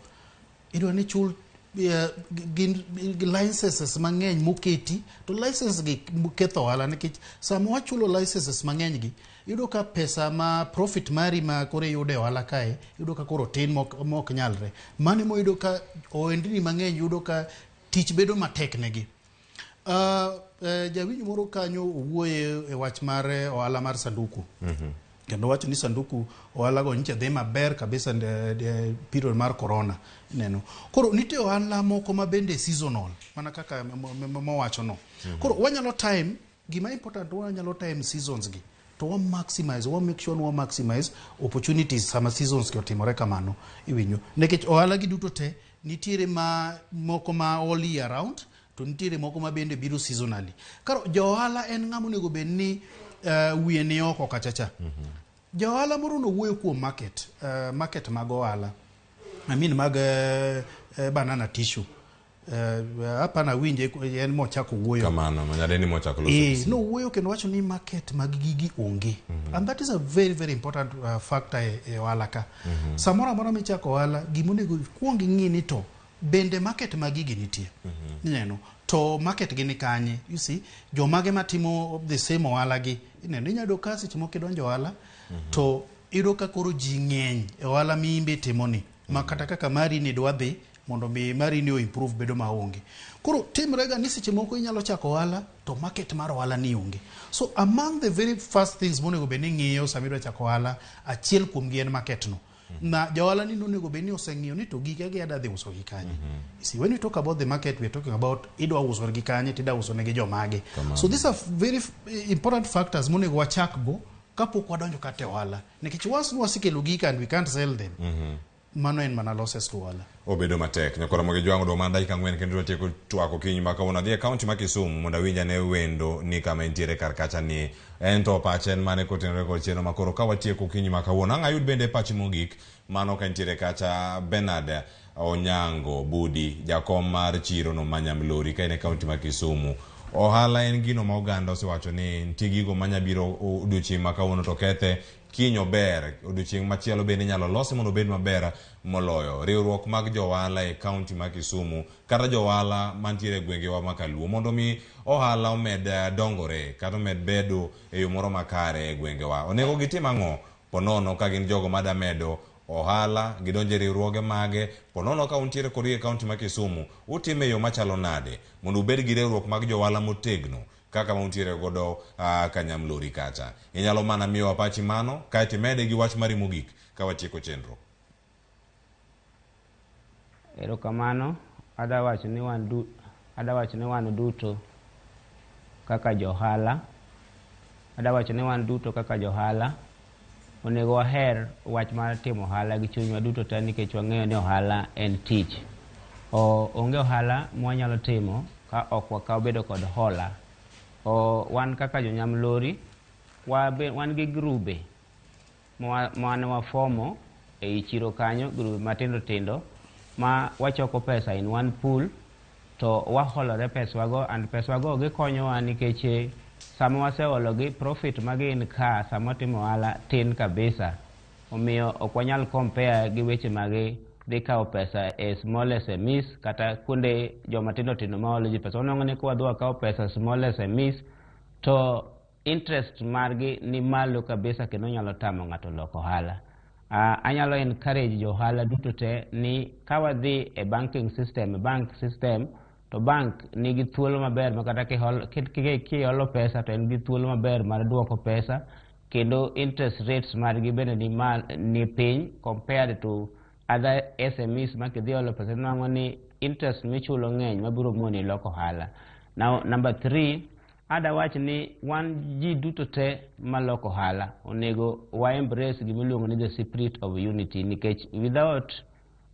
idwa ni chul gin licenses mang'eny moketi, to license gi ketho ohala, nikech sama wachulo licenses mang'eny gi, iyudo ka pesa ma profit mari ma koro iyudo e ohala kae, iyudo ka koro tin mok nyalre. Mano emoyudo ka ohendni mang'eny yudo ka tich bedo matek negi. Jawinjo moro kanyo owuoye e wach mar ohala mar sanduku, kendo wacho ni sanduku ohala go nyicha dhi maber kabisa de period mar corona neno. Koro nitie ohala moko ma bende seasonal, mana kaka mowacho no. Koro wanyalo time Gima important, wanyalo time seasons gi to wa maximize, wa make sure ni wa maximize opportunities sama seasons gi otimore kamano, iwinjo? Nikech ohala gi duto te nitiere ma moko ma all year round, to nitiere moko ma bende biro seasonally. Koro jo ohala en ng'ama onego bed ni wiye ni oko kachacha. Ja ohala moro nowuoyo kuom market, market mag ohala, I mean mag banana tissue. Hapana, winje en mochako wuoyo. Kamano, manyadendi mochako loso. Nowuoyo kendo wacho ni market mag gigi onge. And that is a very very important factor e ohala ka. Samoro amora michako ohala, gimonego ikuong ing'i ni to bende market mag gigi nitie. Ineno, to market gi ni kanye? You see, jomage matimo the same ohala gi. Ineno, inyalo yudo ka seche moko idonjo ohala, to iyudo ka koro ji ng'eny e ohala miimbe itimoni. Ma kata kaka mari ni dwa dhi, mondo mi mari ni o improve bedo maonge. Koro timre ga ni seche moko inyalo chako ohala to market mar ohala ni onge. So among the very first things monego bed ni ing'iyo sama idwa chako ohala, achiel kuom gi en market no. Na ja ohala ni onego bed ni oseng'iyo ni to gike gi adwa dhi uso gi kanye. You see, when we talk about the market, we are talking about idwa uso gi kanye, tidwa uso negi jomage. Kamano. So these are very important factors monego wachak go kapok wadonjo kata e ohala. Nikech once wasekelo gika and we can't sell them, mano en mana losses to ohala. Obedo matek. Nyakora mogi jwang'o do mana dakika 4 kendo watieko twako kiny ma kawuono. Adhi e kaunti ma Kisumu mondo awinj ane wendo ni kama entiere kar kacha ni en to pache en mane kotenore kod chenro ma koro ka watieko okinyi ma kawuono. Ang' ayud bende pachi mogik mano ka entiere kacha Bernard Onyango Budi, jakom mar chiro no ma Nyamlori ka en e kaunti ma Kisumu. Ohala en gino ma oganda osewacho ni nitie gigo manyabiro odiochieng' ma kawuono to kethe kiny ober, odiochieng' machielo bende inyalo lose mondo obed maber moloyo. Riwruok mag johala e kaunti ma Kisumu kata johala mantiere e gwengewa ma Kaluo mondo mi ohala omed dongore kata omed bedo e yo moro makare e gwengewa. Onego gitim ang'o? Ponono ka gin jogo mada medo ohala, gidonjo e riwruoge mage, ponono ka untiere kodgi e kaunti ma Kisumu, utime e yo machalo nade mondo ubed gi riwruok mag johala motegno kaka ma untiere godo ka Nyamlori kacha. Inyalo mana miyowa pachi mano, kaeto imede gi wach mari mogik ka watieko chenro. Erokamano, adwa wacho ni wan duto kaka johala, adwa wacho ni wan duto kaka johala onego waher wach mar timo ohala gi chunywa duto te, nikech wang'eyo ni ohala en tich. Onge ohala mwanyalo timo ka ok wakaw bedo kod hola. Wan kaka jonyamlori, wan gi grube mane wafomo ei chiro kanyo, grube matindo tindo ma wachoko pesa in one pool to waholore peswago, and peswago gikonyowa nikech sama wasehologi, profit magin ka sama watimo ohala tin kabisa. Omiyo ok wanyal compare gi weche mag dhi kawo pesa e small SMEs kata kuonde joma tindo tindo maholo ji pesa. Wanwang'o ni ka wadhi wakawo pesa small SMEs to interest margi ni malo kabisa kendo nyalo tamo ng'ato loko ohala. Anyalo encourage jo ohala duto te ni ka wadhi e banking system, bank system, to bank nigi thuolo maber ma kata kiholo pesa to en gi thuolo maber mar duoko pesa, kendo interest rates margi bende ni piny compared to other SMEs ma kidhi holo pesa inwang'o ni interest michulo ng'eny mabiro moni loko ohala. Now, number 3, ada wach ni wan ji duto te maloko ohala onego wa embrace gimiluongo ni the spirit of unity, nikech without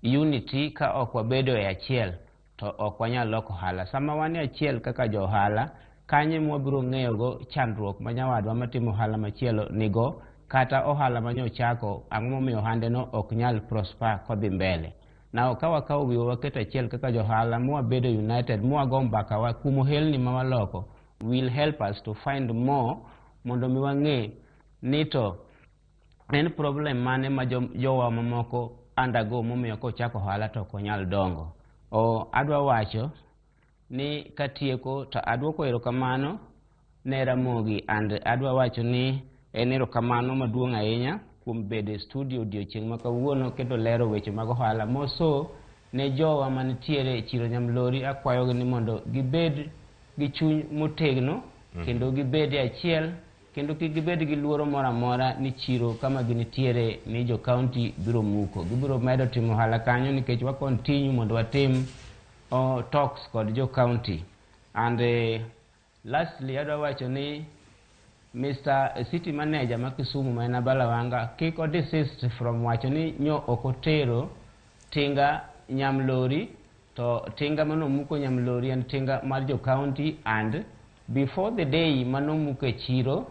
unity ka ok wabedo e achiel to ok wanyal loko ohala. Sama wan e achiel kaka jo ohala, kanye mwabiro ng'eyogo chandruok ma nyawadwa matimo ohala machielo nigo, kata ohala manyochako, ang'o momiyo ohande no ok nyal prosper kodhi mbele. Now, ka wakawo wiwa waketo achiel kaka jo ohala, mwabedo united, mwago mbaka wa kuom ohelni ma waloko, will help us to find more mondo mi wang'e ni to en problem mane ma jowa mamoko undergo momiyo kochako ohala to ok onyal dongo. Adwa wacho ni katieko to aduoko erokamano ne Ramogi, and adwa wacho ni en erokamano maduong' ahinya kuom bedo e studio odiochieng' ma kawuono kendo lero weche mag ohala. Moso ne jowa manitiere e chiro Nyamlori, akwayogi ni mondo gibed gi chuny motegno, kendo gibed e achiel, kendo kik gibed gi luoro moro amora ni chiro kama ginitiere ni jo county biro muko. Gibiro medo timo ohala kanyo nikech wa continue mondo watim talks kod jo county. And Lastly, adwa wacho ni Mr. City Manager ma Kisumu ma en Abala Wanga kik o desist from wacho ni nyo ok otero tinga Nyamlori, to tinga manomuko Nyamlori en tinga mar jo county, and before the day manomuko e chiro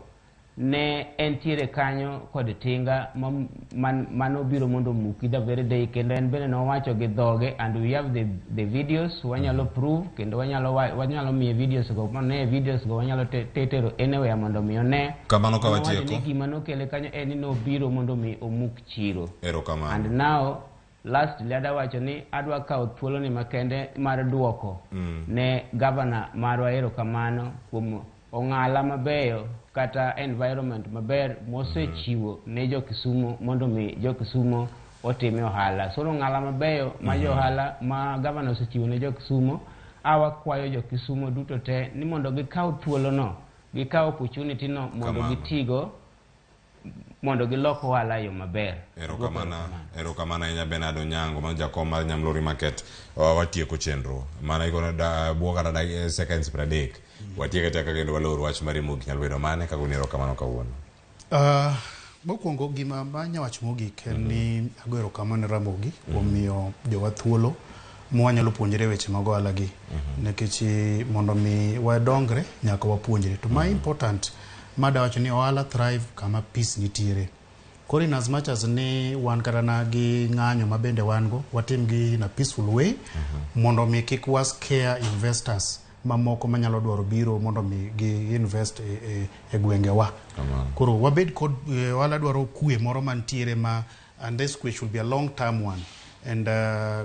ne entiere kanyo kod tinga manobiro mondo omuki the very day, kendo en bende nowacho gi dhoge, and we have the videos, wanyalo prove, kendo wanyalo miye videos go, mane videos go wanyalo tero anywhere mondo mi one. Kamano ka Nowacho ni watieko. gima nokele kanyo en ni nobiro mondo mi omuk chiro. Erokamano. And now lastly adwa wacho ni adwa kawo thuoloni makende mar duoko ne gavana marwa erokamano kuom ong'ala mabeyo kata environment maber mosechiwo ne jo Kisumu mondo mi jo Kisumu otime ohala. So ong'ala mabeyo ma jo ohala ma gavana osechiwo ne jo Kisumu, awakwayo jo Kisumu duto te ni mondo gikaw thuolono, gikaw opportunity no mondo Kamano. gitigo mondo gilok ohala e yo maber. Erokamano ahinya Bernard Onyango, mano jakom mar Nyamlori Market. Watieko chenro. Mana ikono da buo kata da seconds 30. Watieko atieka kendo walor wach mari mogik nyalo bedo mane ka goni erokamano kawuono. Mokwongo gima manya wacho mogik en ni ago erokamano ne Ramogi kuom miyo jowa thuolo mwanyalo puonjre weche mag ohala gi. Nikech mondo mi wadongre nyaka wapuonjre. To ma important mada wacho ni ohala thrive kama peace nitiere. Koro in as much as ni wan kata na gi ng'anyo ma bende wan go, watim gi in a peaceful way mondo mi kik wa scare investors mamoko manyalo dwaro biro mondo mi gi invest e gwengewa. Koro wabed kod ohala dwaro kwe moro mantiere ma, and this kwe should be a long term one. And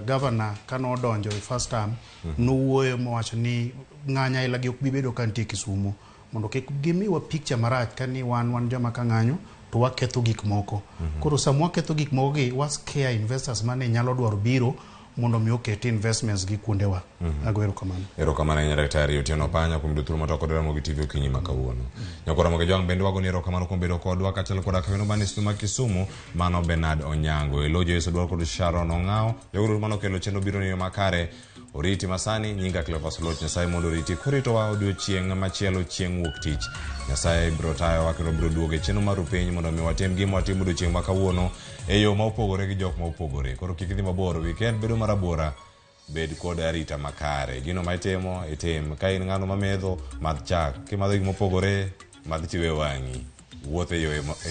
governor kano odonjo e first term nowuoyo mowacho ni ng'anyo aila gi ok bi bedo ka nitie Kisumu mondo kik gimiwa picture marach ka ni wan joma ka ng'anyo to waketho gik moko. Koro sama waketho gik moko gi, wa scare investors mane nyalo dwaro biro mondo mi oket investments gi kuondewa. Ago erokamano. Erokamano ahinya Daktari Otieno Panya kuom yudo thuolo mar twak kod Ramogi TV okinyi ma kawuono. Nyakwa Ramogi Jwang' bende wagoni erokamano kuom bedo kodwa kaachiel koda kawendo man e studio ma Kisumu mano Bernard Onyango. E lo Joyce Odwar kod Sharon Ong'awo. Jogo duto manokelo chenro biro ni yo makare. Oriti masani, nyinga Cleophas Oluoch, Nyasaye mondo oriti koritowa odiochieng' machielo chieng' wuok tich. Nyasaye biro tayowa kendo biro duogo e chenro mar piny mondo mi watim gima watimo odiochieng' ma kawuono e yo ma opogore gi jok ma opogore. Koro kik idhi mabor, weekend bedo marabora, bed kod arita makare. Gino ma itimo, itim. Ka in ng'ano mametho, madh chak. Kimadho gik mopogore, madh tiwe wang'i. Wuoth e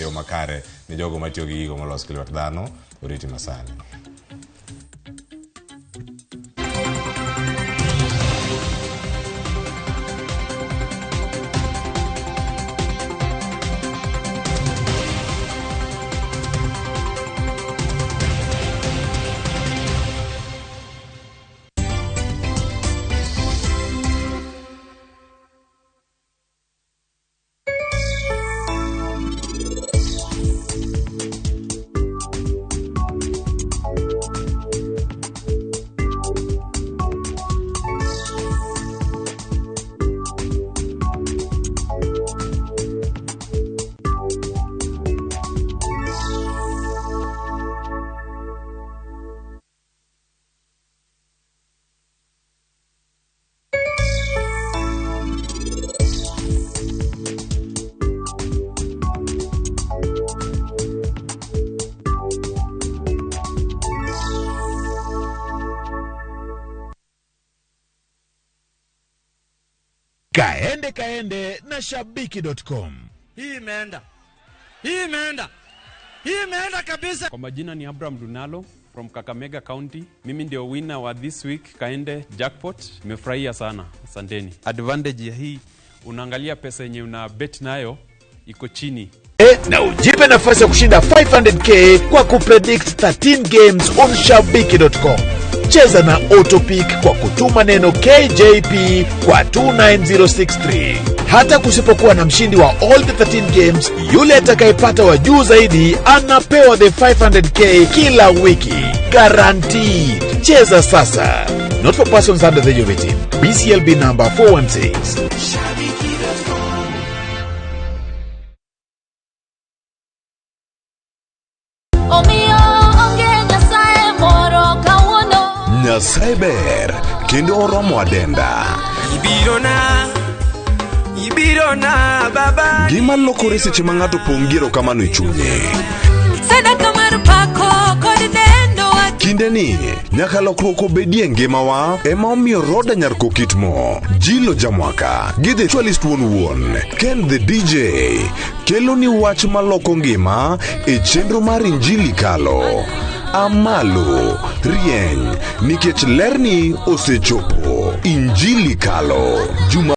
yo makare ne jogo matiyo gi gigo molos gi lwet dhano. Oriti masani. Kaende kaende na shabiki.com. Hii imeenda. Hii imeenda. Hii imeenda kabisa. Kwa majina ni Abraham Dunalo from Kakamega County. Mimi ndio winner wa this week Kaende Jackpot. Nimefurahia sana. Asanteni. Advantage ya hii, unaangalia pesa yenye una bet nayo iko chini. Na ujipe nafasi ya kushinda 500k kwa kupredict 13 games on shabiki.com. Cheza na Autopick kwa kutuma neno KJP kwa 29063. Hata kusipokuwa na mshindi wa all the 13 games, yule atakayepata wa juu zaidi anapewa the 500k kila wiki. Guaranteed. Cheza sasa. Not for persons under the age of 18. BCLB number 416. Nyasaye ber kendo oromo adenda. Ibirona Ibiro na baba. Gima lokore seche ma ng'ato pong' gi erokamano e chunye. Sadaka mar pako kod dendo wa Kinde ni nyaka lokruok obedie e ngimawa ema omiyo Roda Nyar Kokitmo, Jilo Jamwaka gi The Ritualist wuon wuon, Ken the DJ kelo ni wach maloko ngima e chenro mar Injili Kalo. Amalo, rieny, nikech lerni osechopo. Injili Kalo. Juma